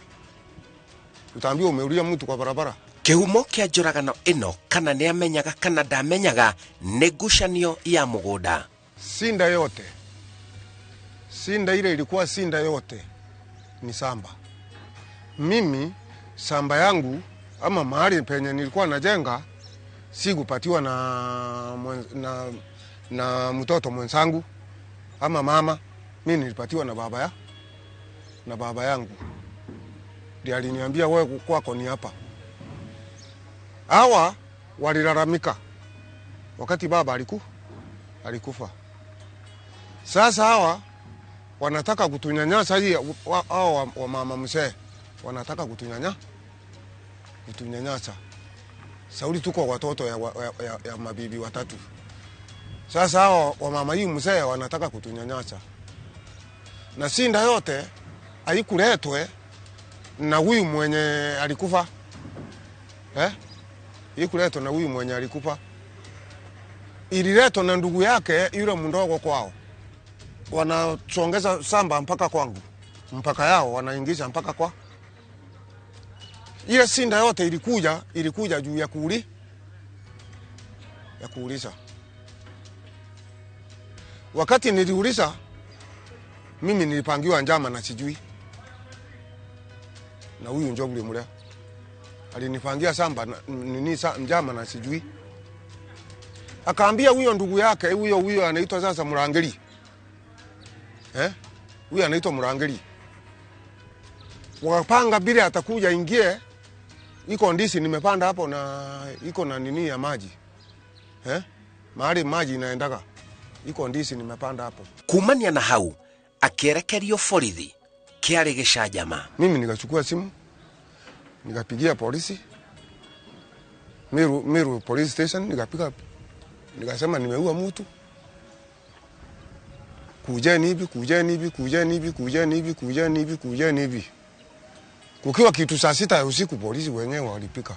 Utaambiwa umeulia mtu kwa barabara. Kĩhumo kĩa njũragano ĩno kana nĩamenyaga kana ndamenyaga nĩ ngucanio ya mũgũnda. Sinda yote, sinda ile ilikuwa sinda yote ni samba. Mimi samba yangu ama mahali penye nilikuwa najenga sikupatiwa na mtoto mwenzangu ama mama. Mimi nilipatiwa na baba yangu. Ndiye aliniambia wewe kwako ni hapa. Hawa walilalamika wakati baba alikufa. Sasa hawa wanataka kutunyanyasa, hii hao wa mama mzee wanataka kutunyanyasa. Sauli tuko watoto ya mabibi watatu. Sasa hao wa mama hii mzee wanataka kutunyanyasa. Na sinda yote haikuletwe na huyu mwenye alikufa. Ikuletwa na huyu mwenye alikufa. Ililetwa na ndugu yake yule mdogo kwao. Wanachongeza samba mpaka kwangu. Mpaka yao wanaingiza mpaka kwa. Ile sinda yote ilikuja juu ya kuuliza. Wakati niliuliza, mimi nilipangiwa njama na sijui. Na huyu Njobuli Murea alinipangia samba nini njama na sijui. Akaambia huyo ndugu yake, huyo anaitwa sasa Murangeli. Huyo anaitwa Murangeli. Wakapanga bila atakuja ingie, iko ndisi nimepanda hapo na iko na nini ya maji. Mahali maji inaendaga. Iko ndisi nimepanda hapo. Kumania na hau akierekerio borithi kĩarĩ gĩcanjama. Mimi nikachukua simu nikapigia polisi Meru police station, nikapiga nikasema nimeua mtu. Kujeni hivi, kujeni hivi, kujeni hivi, kujeni hivi, kujeni hivi, kujeni hivi. Kukiwa kitu saa 6 ya usiku polisi wenyewe walipika.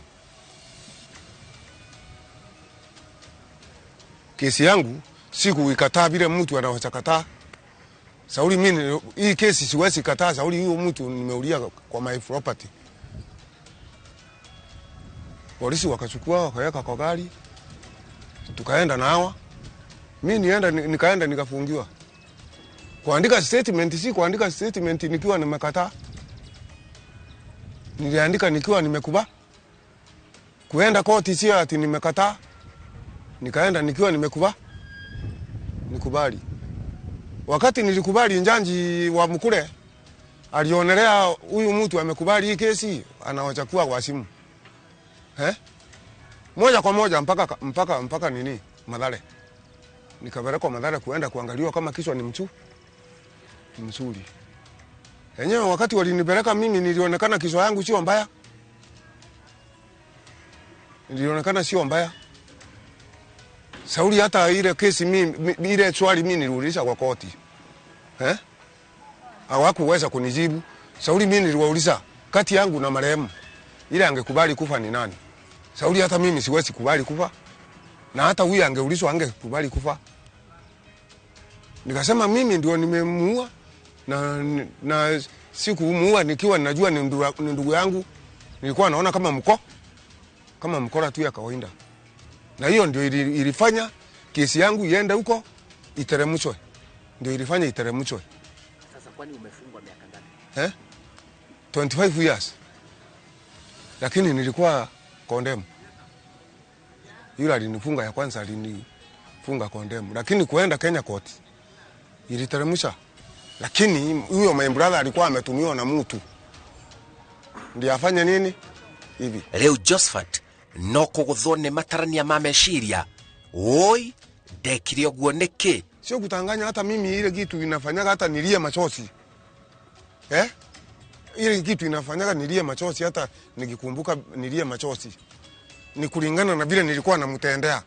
Kesi yangu sikuikataa vile mtu anaweza kataa. Sauli mimi hii kesi siwezi kataa, sauli huyo mtu nimeulia kwa my property. Polisi wakachukua wakaweka kwa gari. Tukaenda na hawa. Mimi nikaenda nikafungiwa. Kuandika statement si kuandika statement nikiwa nimekataa. Niliandika nikiwa nimekuba. Kuenda koti si ati nimekataa. Nikaenda nikiwa nimekuba. Nikubali. Wakati nilikubali, njanji wa Mkure alionelea huyu mtu amekubali hii kesi, anawachukua kwa simu. Moja kwa moja mpaka nini? Mathare. Nikapelekwa Mathare kuenda kuangaliwa kama kichwa ni mzuri. Enyewe wakati walinipeleka mimi nilionekana kichwa yangu sio mbaya. Nilionekana sio mbaya. Sauli hata ile kesi mimi, ile swali mimi niliuliza kwa koti. Hawakuweza kunijibu. Sauli mimi niliwauliza kati yangu na marehemu ile angekubali kufa ni nani? Sauli hata mimi siwezi kubali kufa. Na hata huyu angeulizwa angekubali kufa. Nikasema mimi ndio nimemuua na sikumuua nikiwa ninajua ni ndugu yangu. Nilikuwa naona kama mkora tu ya kawaida. Na hiyo ndio ilifanya kesi yangu iende huko iteremshwe. Ndio ilifanya iteremshwe. Sasa kwani umefungwa miaka ngapi? 25 years. Lakini nilikuwa condemn. Yule alinifunga ya kwanza alinifunga condemn. Lakini kuenda Kenya court iliteremsha. Lakini huyo my brother alikuwa ametumiwa na mtu. Ndiye afanye nini? Hivi. Leo Josephat no kũgũthwo nĩ matarania ma meciria. Woi, ndekire ũguo nĩkĩ? Sio kutanganya, hata mimi ile kitu inafanyaga hata nilie machozi. Ile kitu inafanyaga nilie machozi, hata nikikumbuka nilie machozi. Ni kulingana na vile nilikuwa namtendea.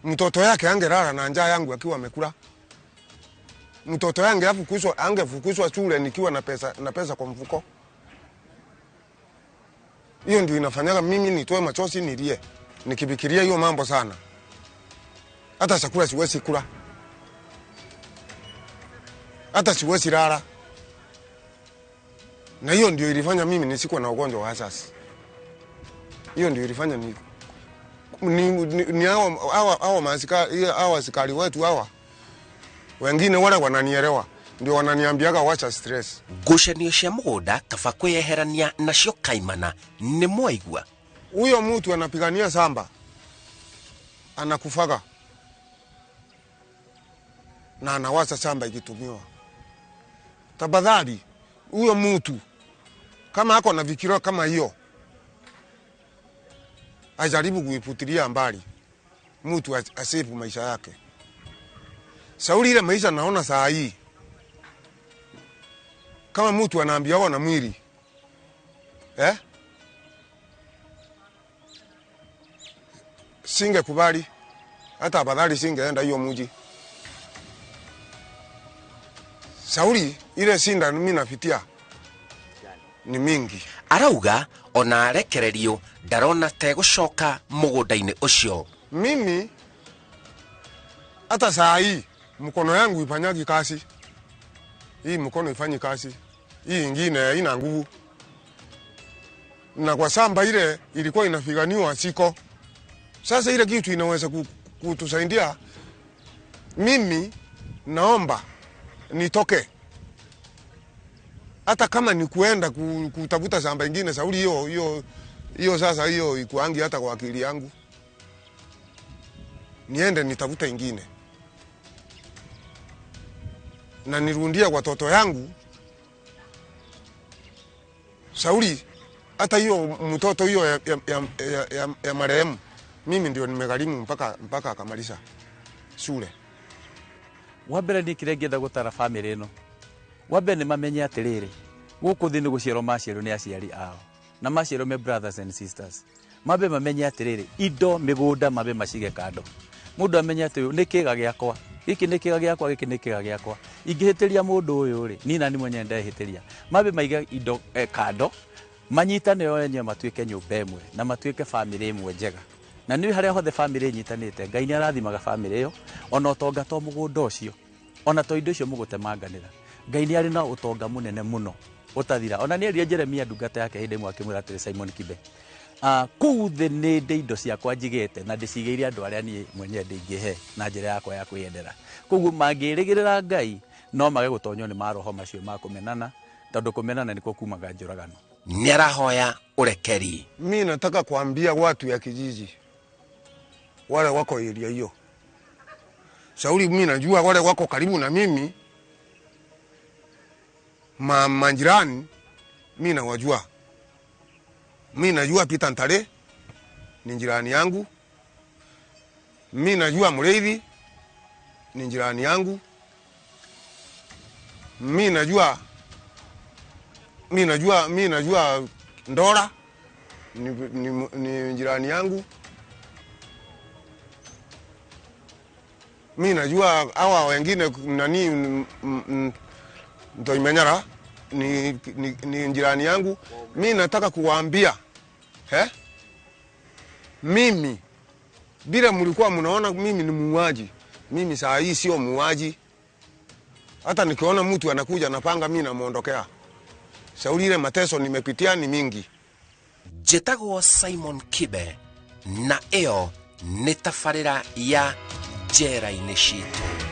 Mtoto yake angelala na njaa yangu akiwa amekula. Mtoto yangu angefukuzwa shule nikiwa na pesa kwa mfuko. Hiyo ndio inafanyaga mimi nitoe machozi nilie, nikifikiria hiyo mambo sana. Hata chakula siwezi kula, hata siwezi lala. Na hiyo ndio ilifanya mimi nisikuwa na ugonjwa wa asasi. Hiyo ndio ilifanya ni hawa askari wetu hawa wengine wale wananielewa, ndio wananiambiaga wacha stress. Ngucanio cia mugunda kaba kwiyeherania nacio kaimana ni mwaigua. Huyo mtu anapigania samba anakufaga na anawacha samba ikitumiwa. Tafadhali huyo mtu kama ako na fikira kama hiyo ajaribu kuiputilia mbali, mtu asifu maisha yake. Sauli ile maisha naona saa hii, kama mtu anaambiwa na mwili singekubali, hata afadhali singeenda hiyo mji. Sauli ile sinda mimi napitia ni mingi. Arauga ona arekererio ndarona te gucoka mugunda-ini ucio. Mimi hata saa hii mkono yangu ifanyagi kazi. Hii mkono ifanyi kazi. Hii ingine haina nguvu. Na kwa samba ile ilikuwa inapiganiwa siko. Sasa ile kitu inaweza kutusaidia. Mimi naomba nitoke. Hata kama ni kuenda kutafuta shamba ingine, sauli hiyo sasa hiyo ikuangi hata kwa akili yangu. Niende nitafute ingine. Na nirundia watoto yangu. Sauli hata hiyo mtoto hiyo ya marehemu mimi ndio nimegharimu mpaka akamaliza shule. Wambere ni kire ngĩenda gũtara family ĩno. Wambere nĩ mamenye atĩrĩrĩ, gũkũ thĩ nĩ gũciarwo maciarwo nĩ aciari ao na maciarwo me brothers and sisters. Mambe mamenye atĩrĩrĩ, indo mĩgũnda mambe macige kando. Mũndũ amenye atĩ nĩ kĩga gĩakwa, gĩkĩ nĩ kĩga gĩakwa, gĩkĩ nĩ kĩga gĩakwa. Ingĩhĩtĩria mũndũ ũyũ rĩ, niĩ nani mwenyewe ndehĩtĩria. Mambe maige indo kando, manyitane o enyewe matuĩke nyũmba ĩmwe na matuĩke family ĩmwe njega. Na nĩ harĩa hothe family ĩnyitanĩte, Ngai nĩ arathimaga family ĩyo, ona ũtonga to mũgũnda ũcio, ona to indo icio mũgũtemanganĩra. Ngai nĩ arĩ na ũtonga mũnene mũno ũtathira. Ona nĩ erire Jeremia ndungata yake hĩndĩ ĩmwe akĩmwĩra atĩrĩ, Simon Kibe, kũu thĩ nĩ ndĩ indo ciakwa njigĩte na ndĩcigĩire andũ arĩa niĩ mwenyewe ndĩingĩhe na njĩra yakwa ya kwĩyendera. Koguo mangĩrĩgĩrĩra Ngai no mage gũtonywo nĩ maroho macio ma kũmenana, tondũ kũmenana nĩkuo kumaga njũragano. Nĩ arahoya ũrekeri. Mimi nataka kuambia watu ya kijiji wale wako area hiyo. Shauri mimi najua wale wako karibu na mimi, majirani mimi nawajua. Mimi najua Peter Ntare ni jirani yangu. Mimi najua Mureithi ni jirani yangu. Mimi najua Ndora ni jirani yangu. Mimi najua hawa wengine nani Ndoimenyara ni jirani yangu. Mimi nataka kuwaambia mimi bila mlikuwa mnaona mimi ni muuaji, mimi saa hii sio muuaji. Hata nikiona mtu anakuja napanga mimi namuondokea. Shauri ile mateso nimepitia ni mingi. Njĩtagwo Simon Kibe na ĩyo nĩ tabarĩra ya Njera-inĩ Citũ.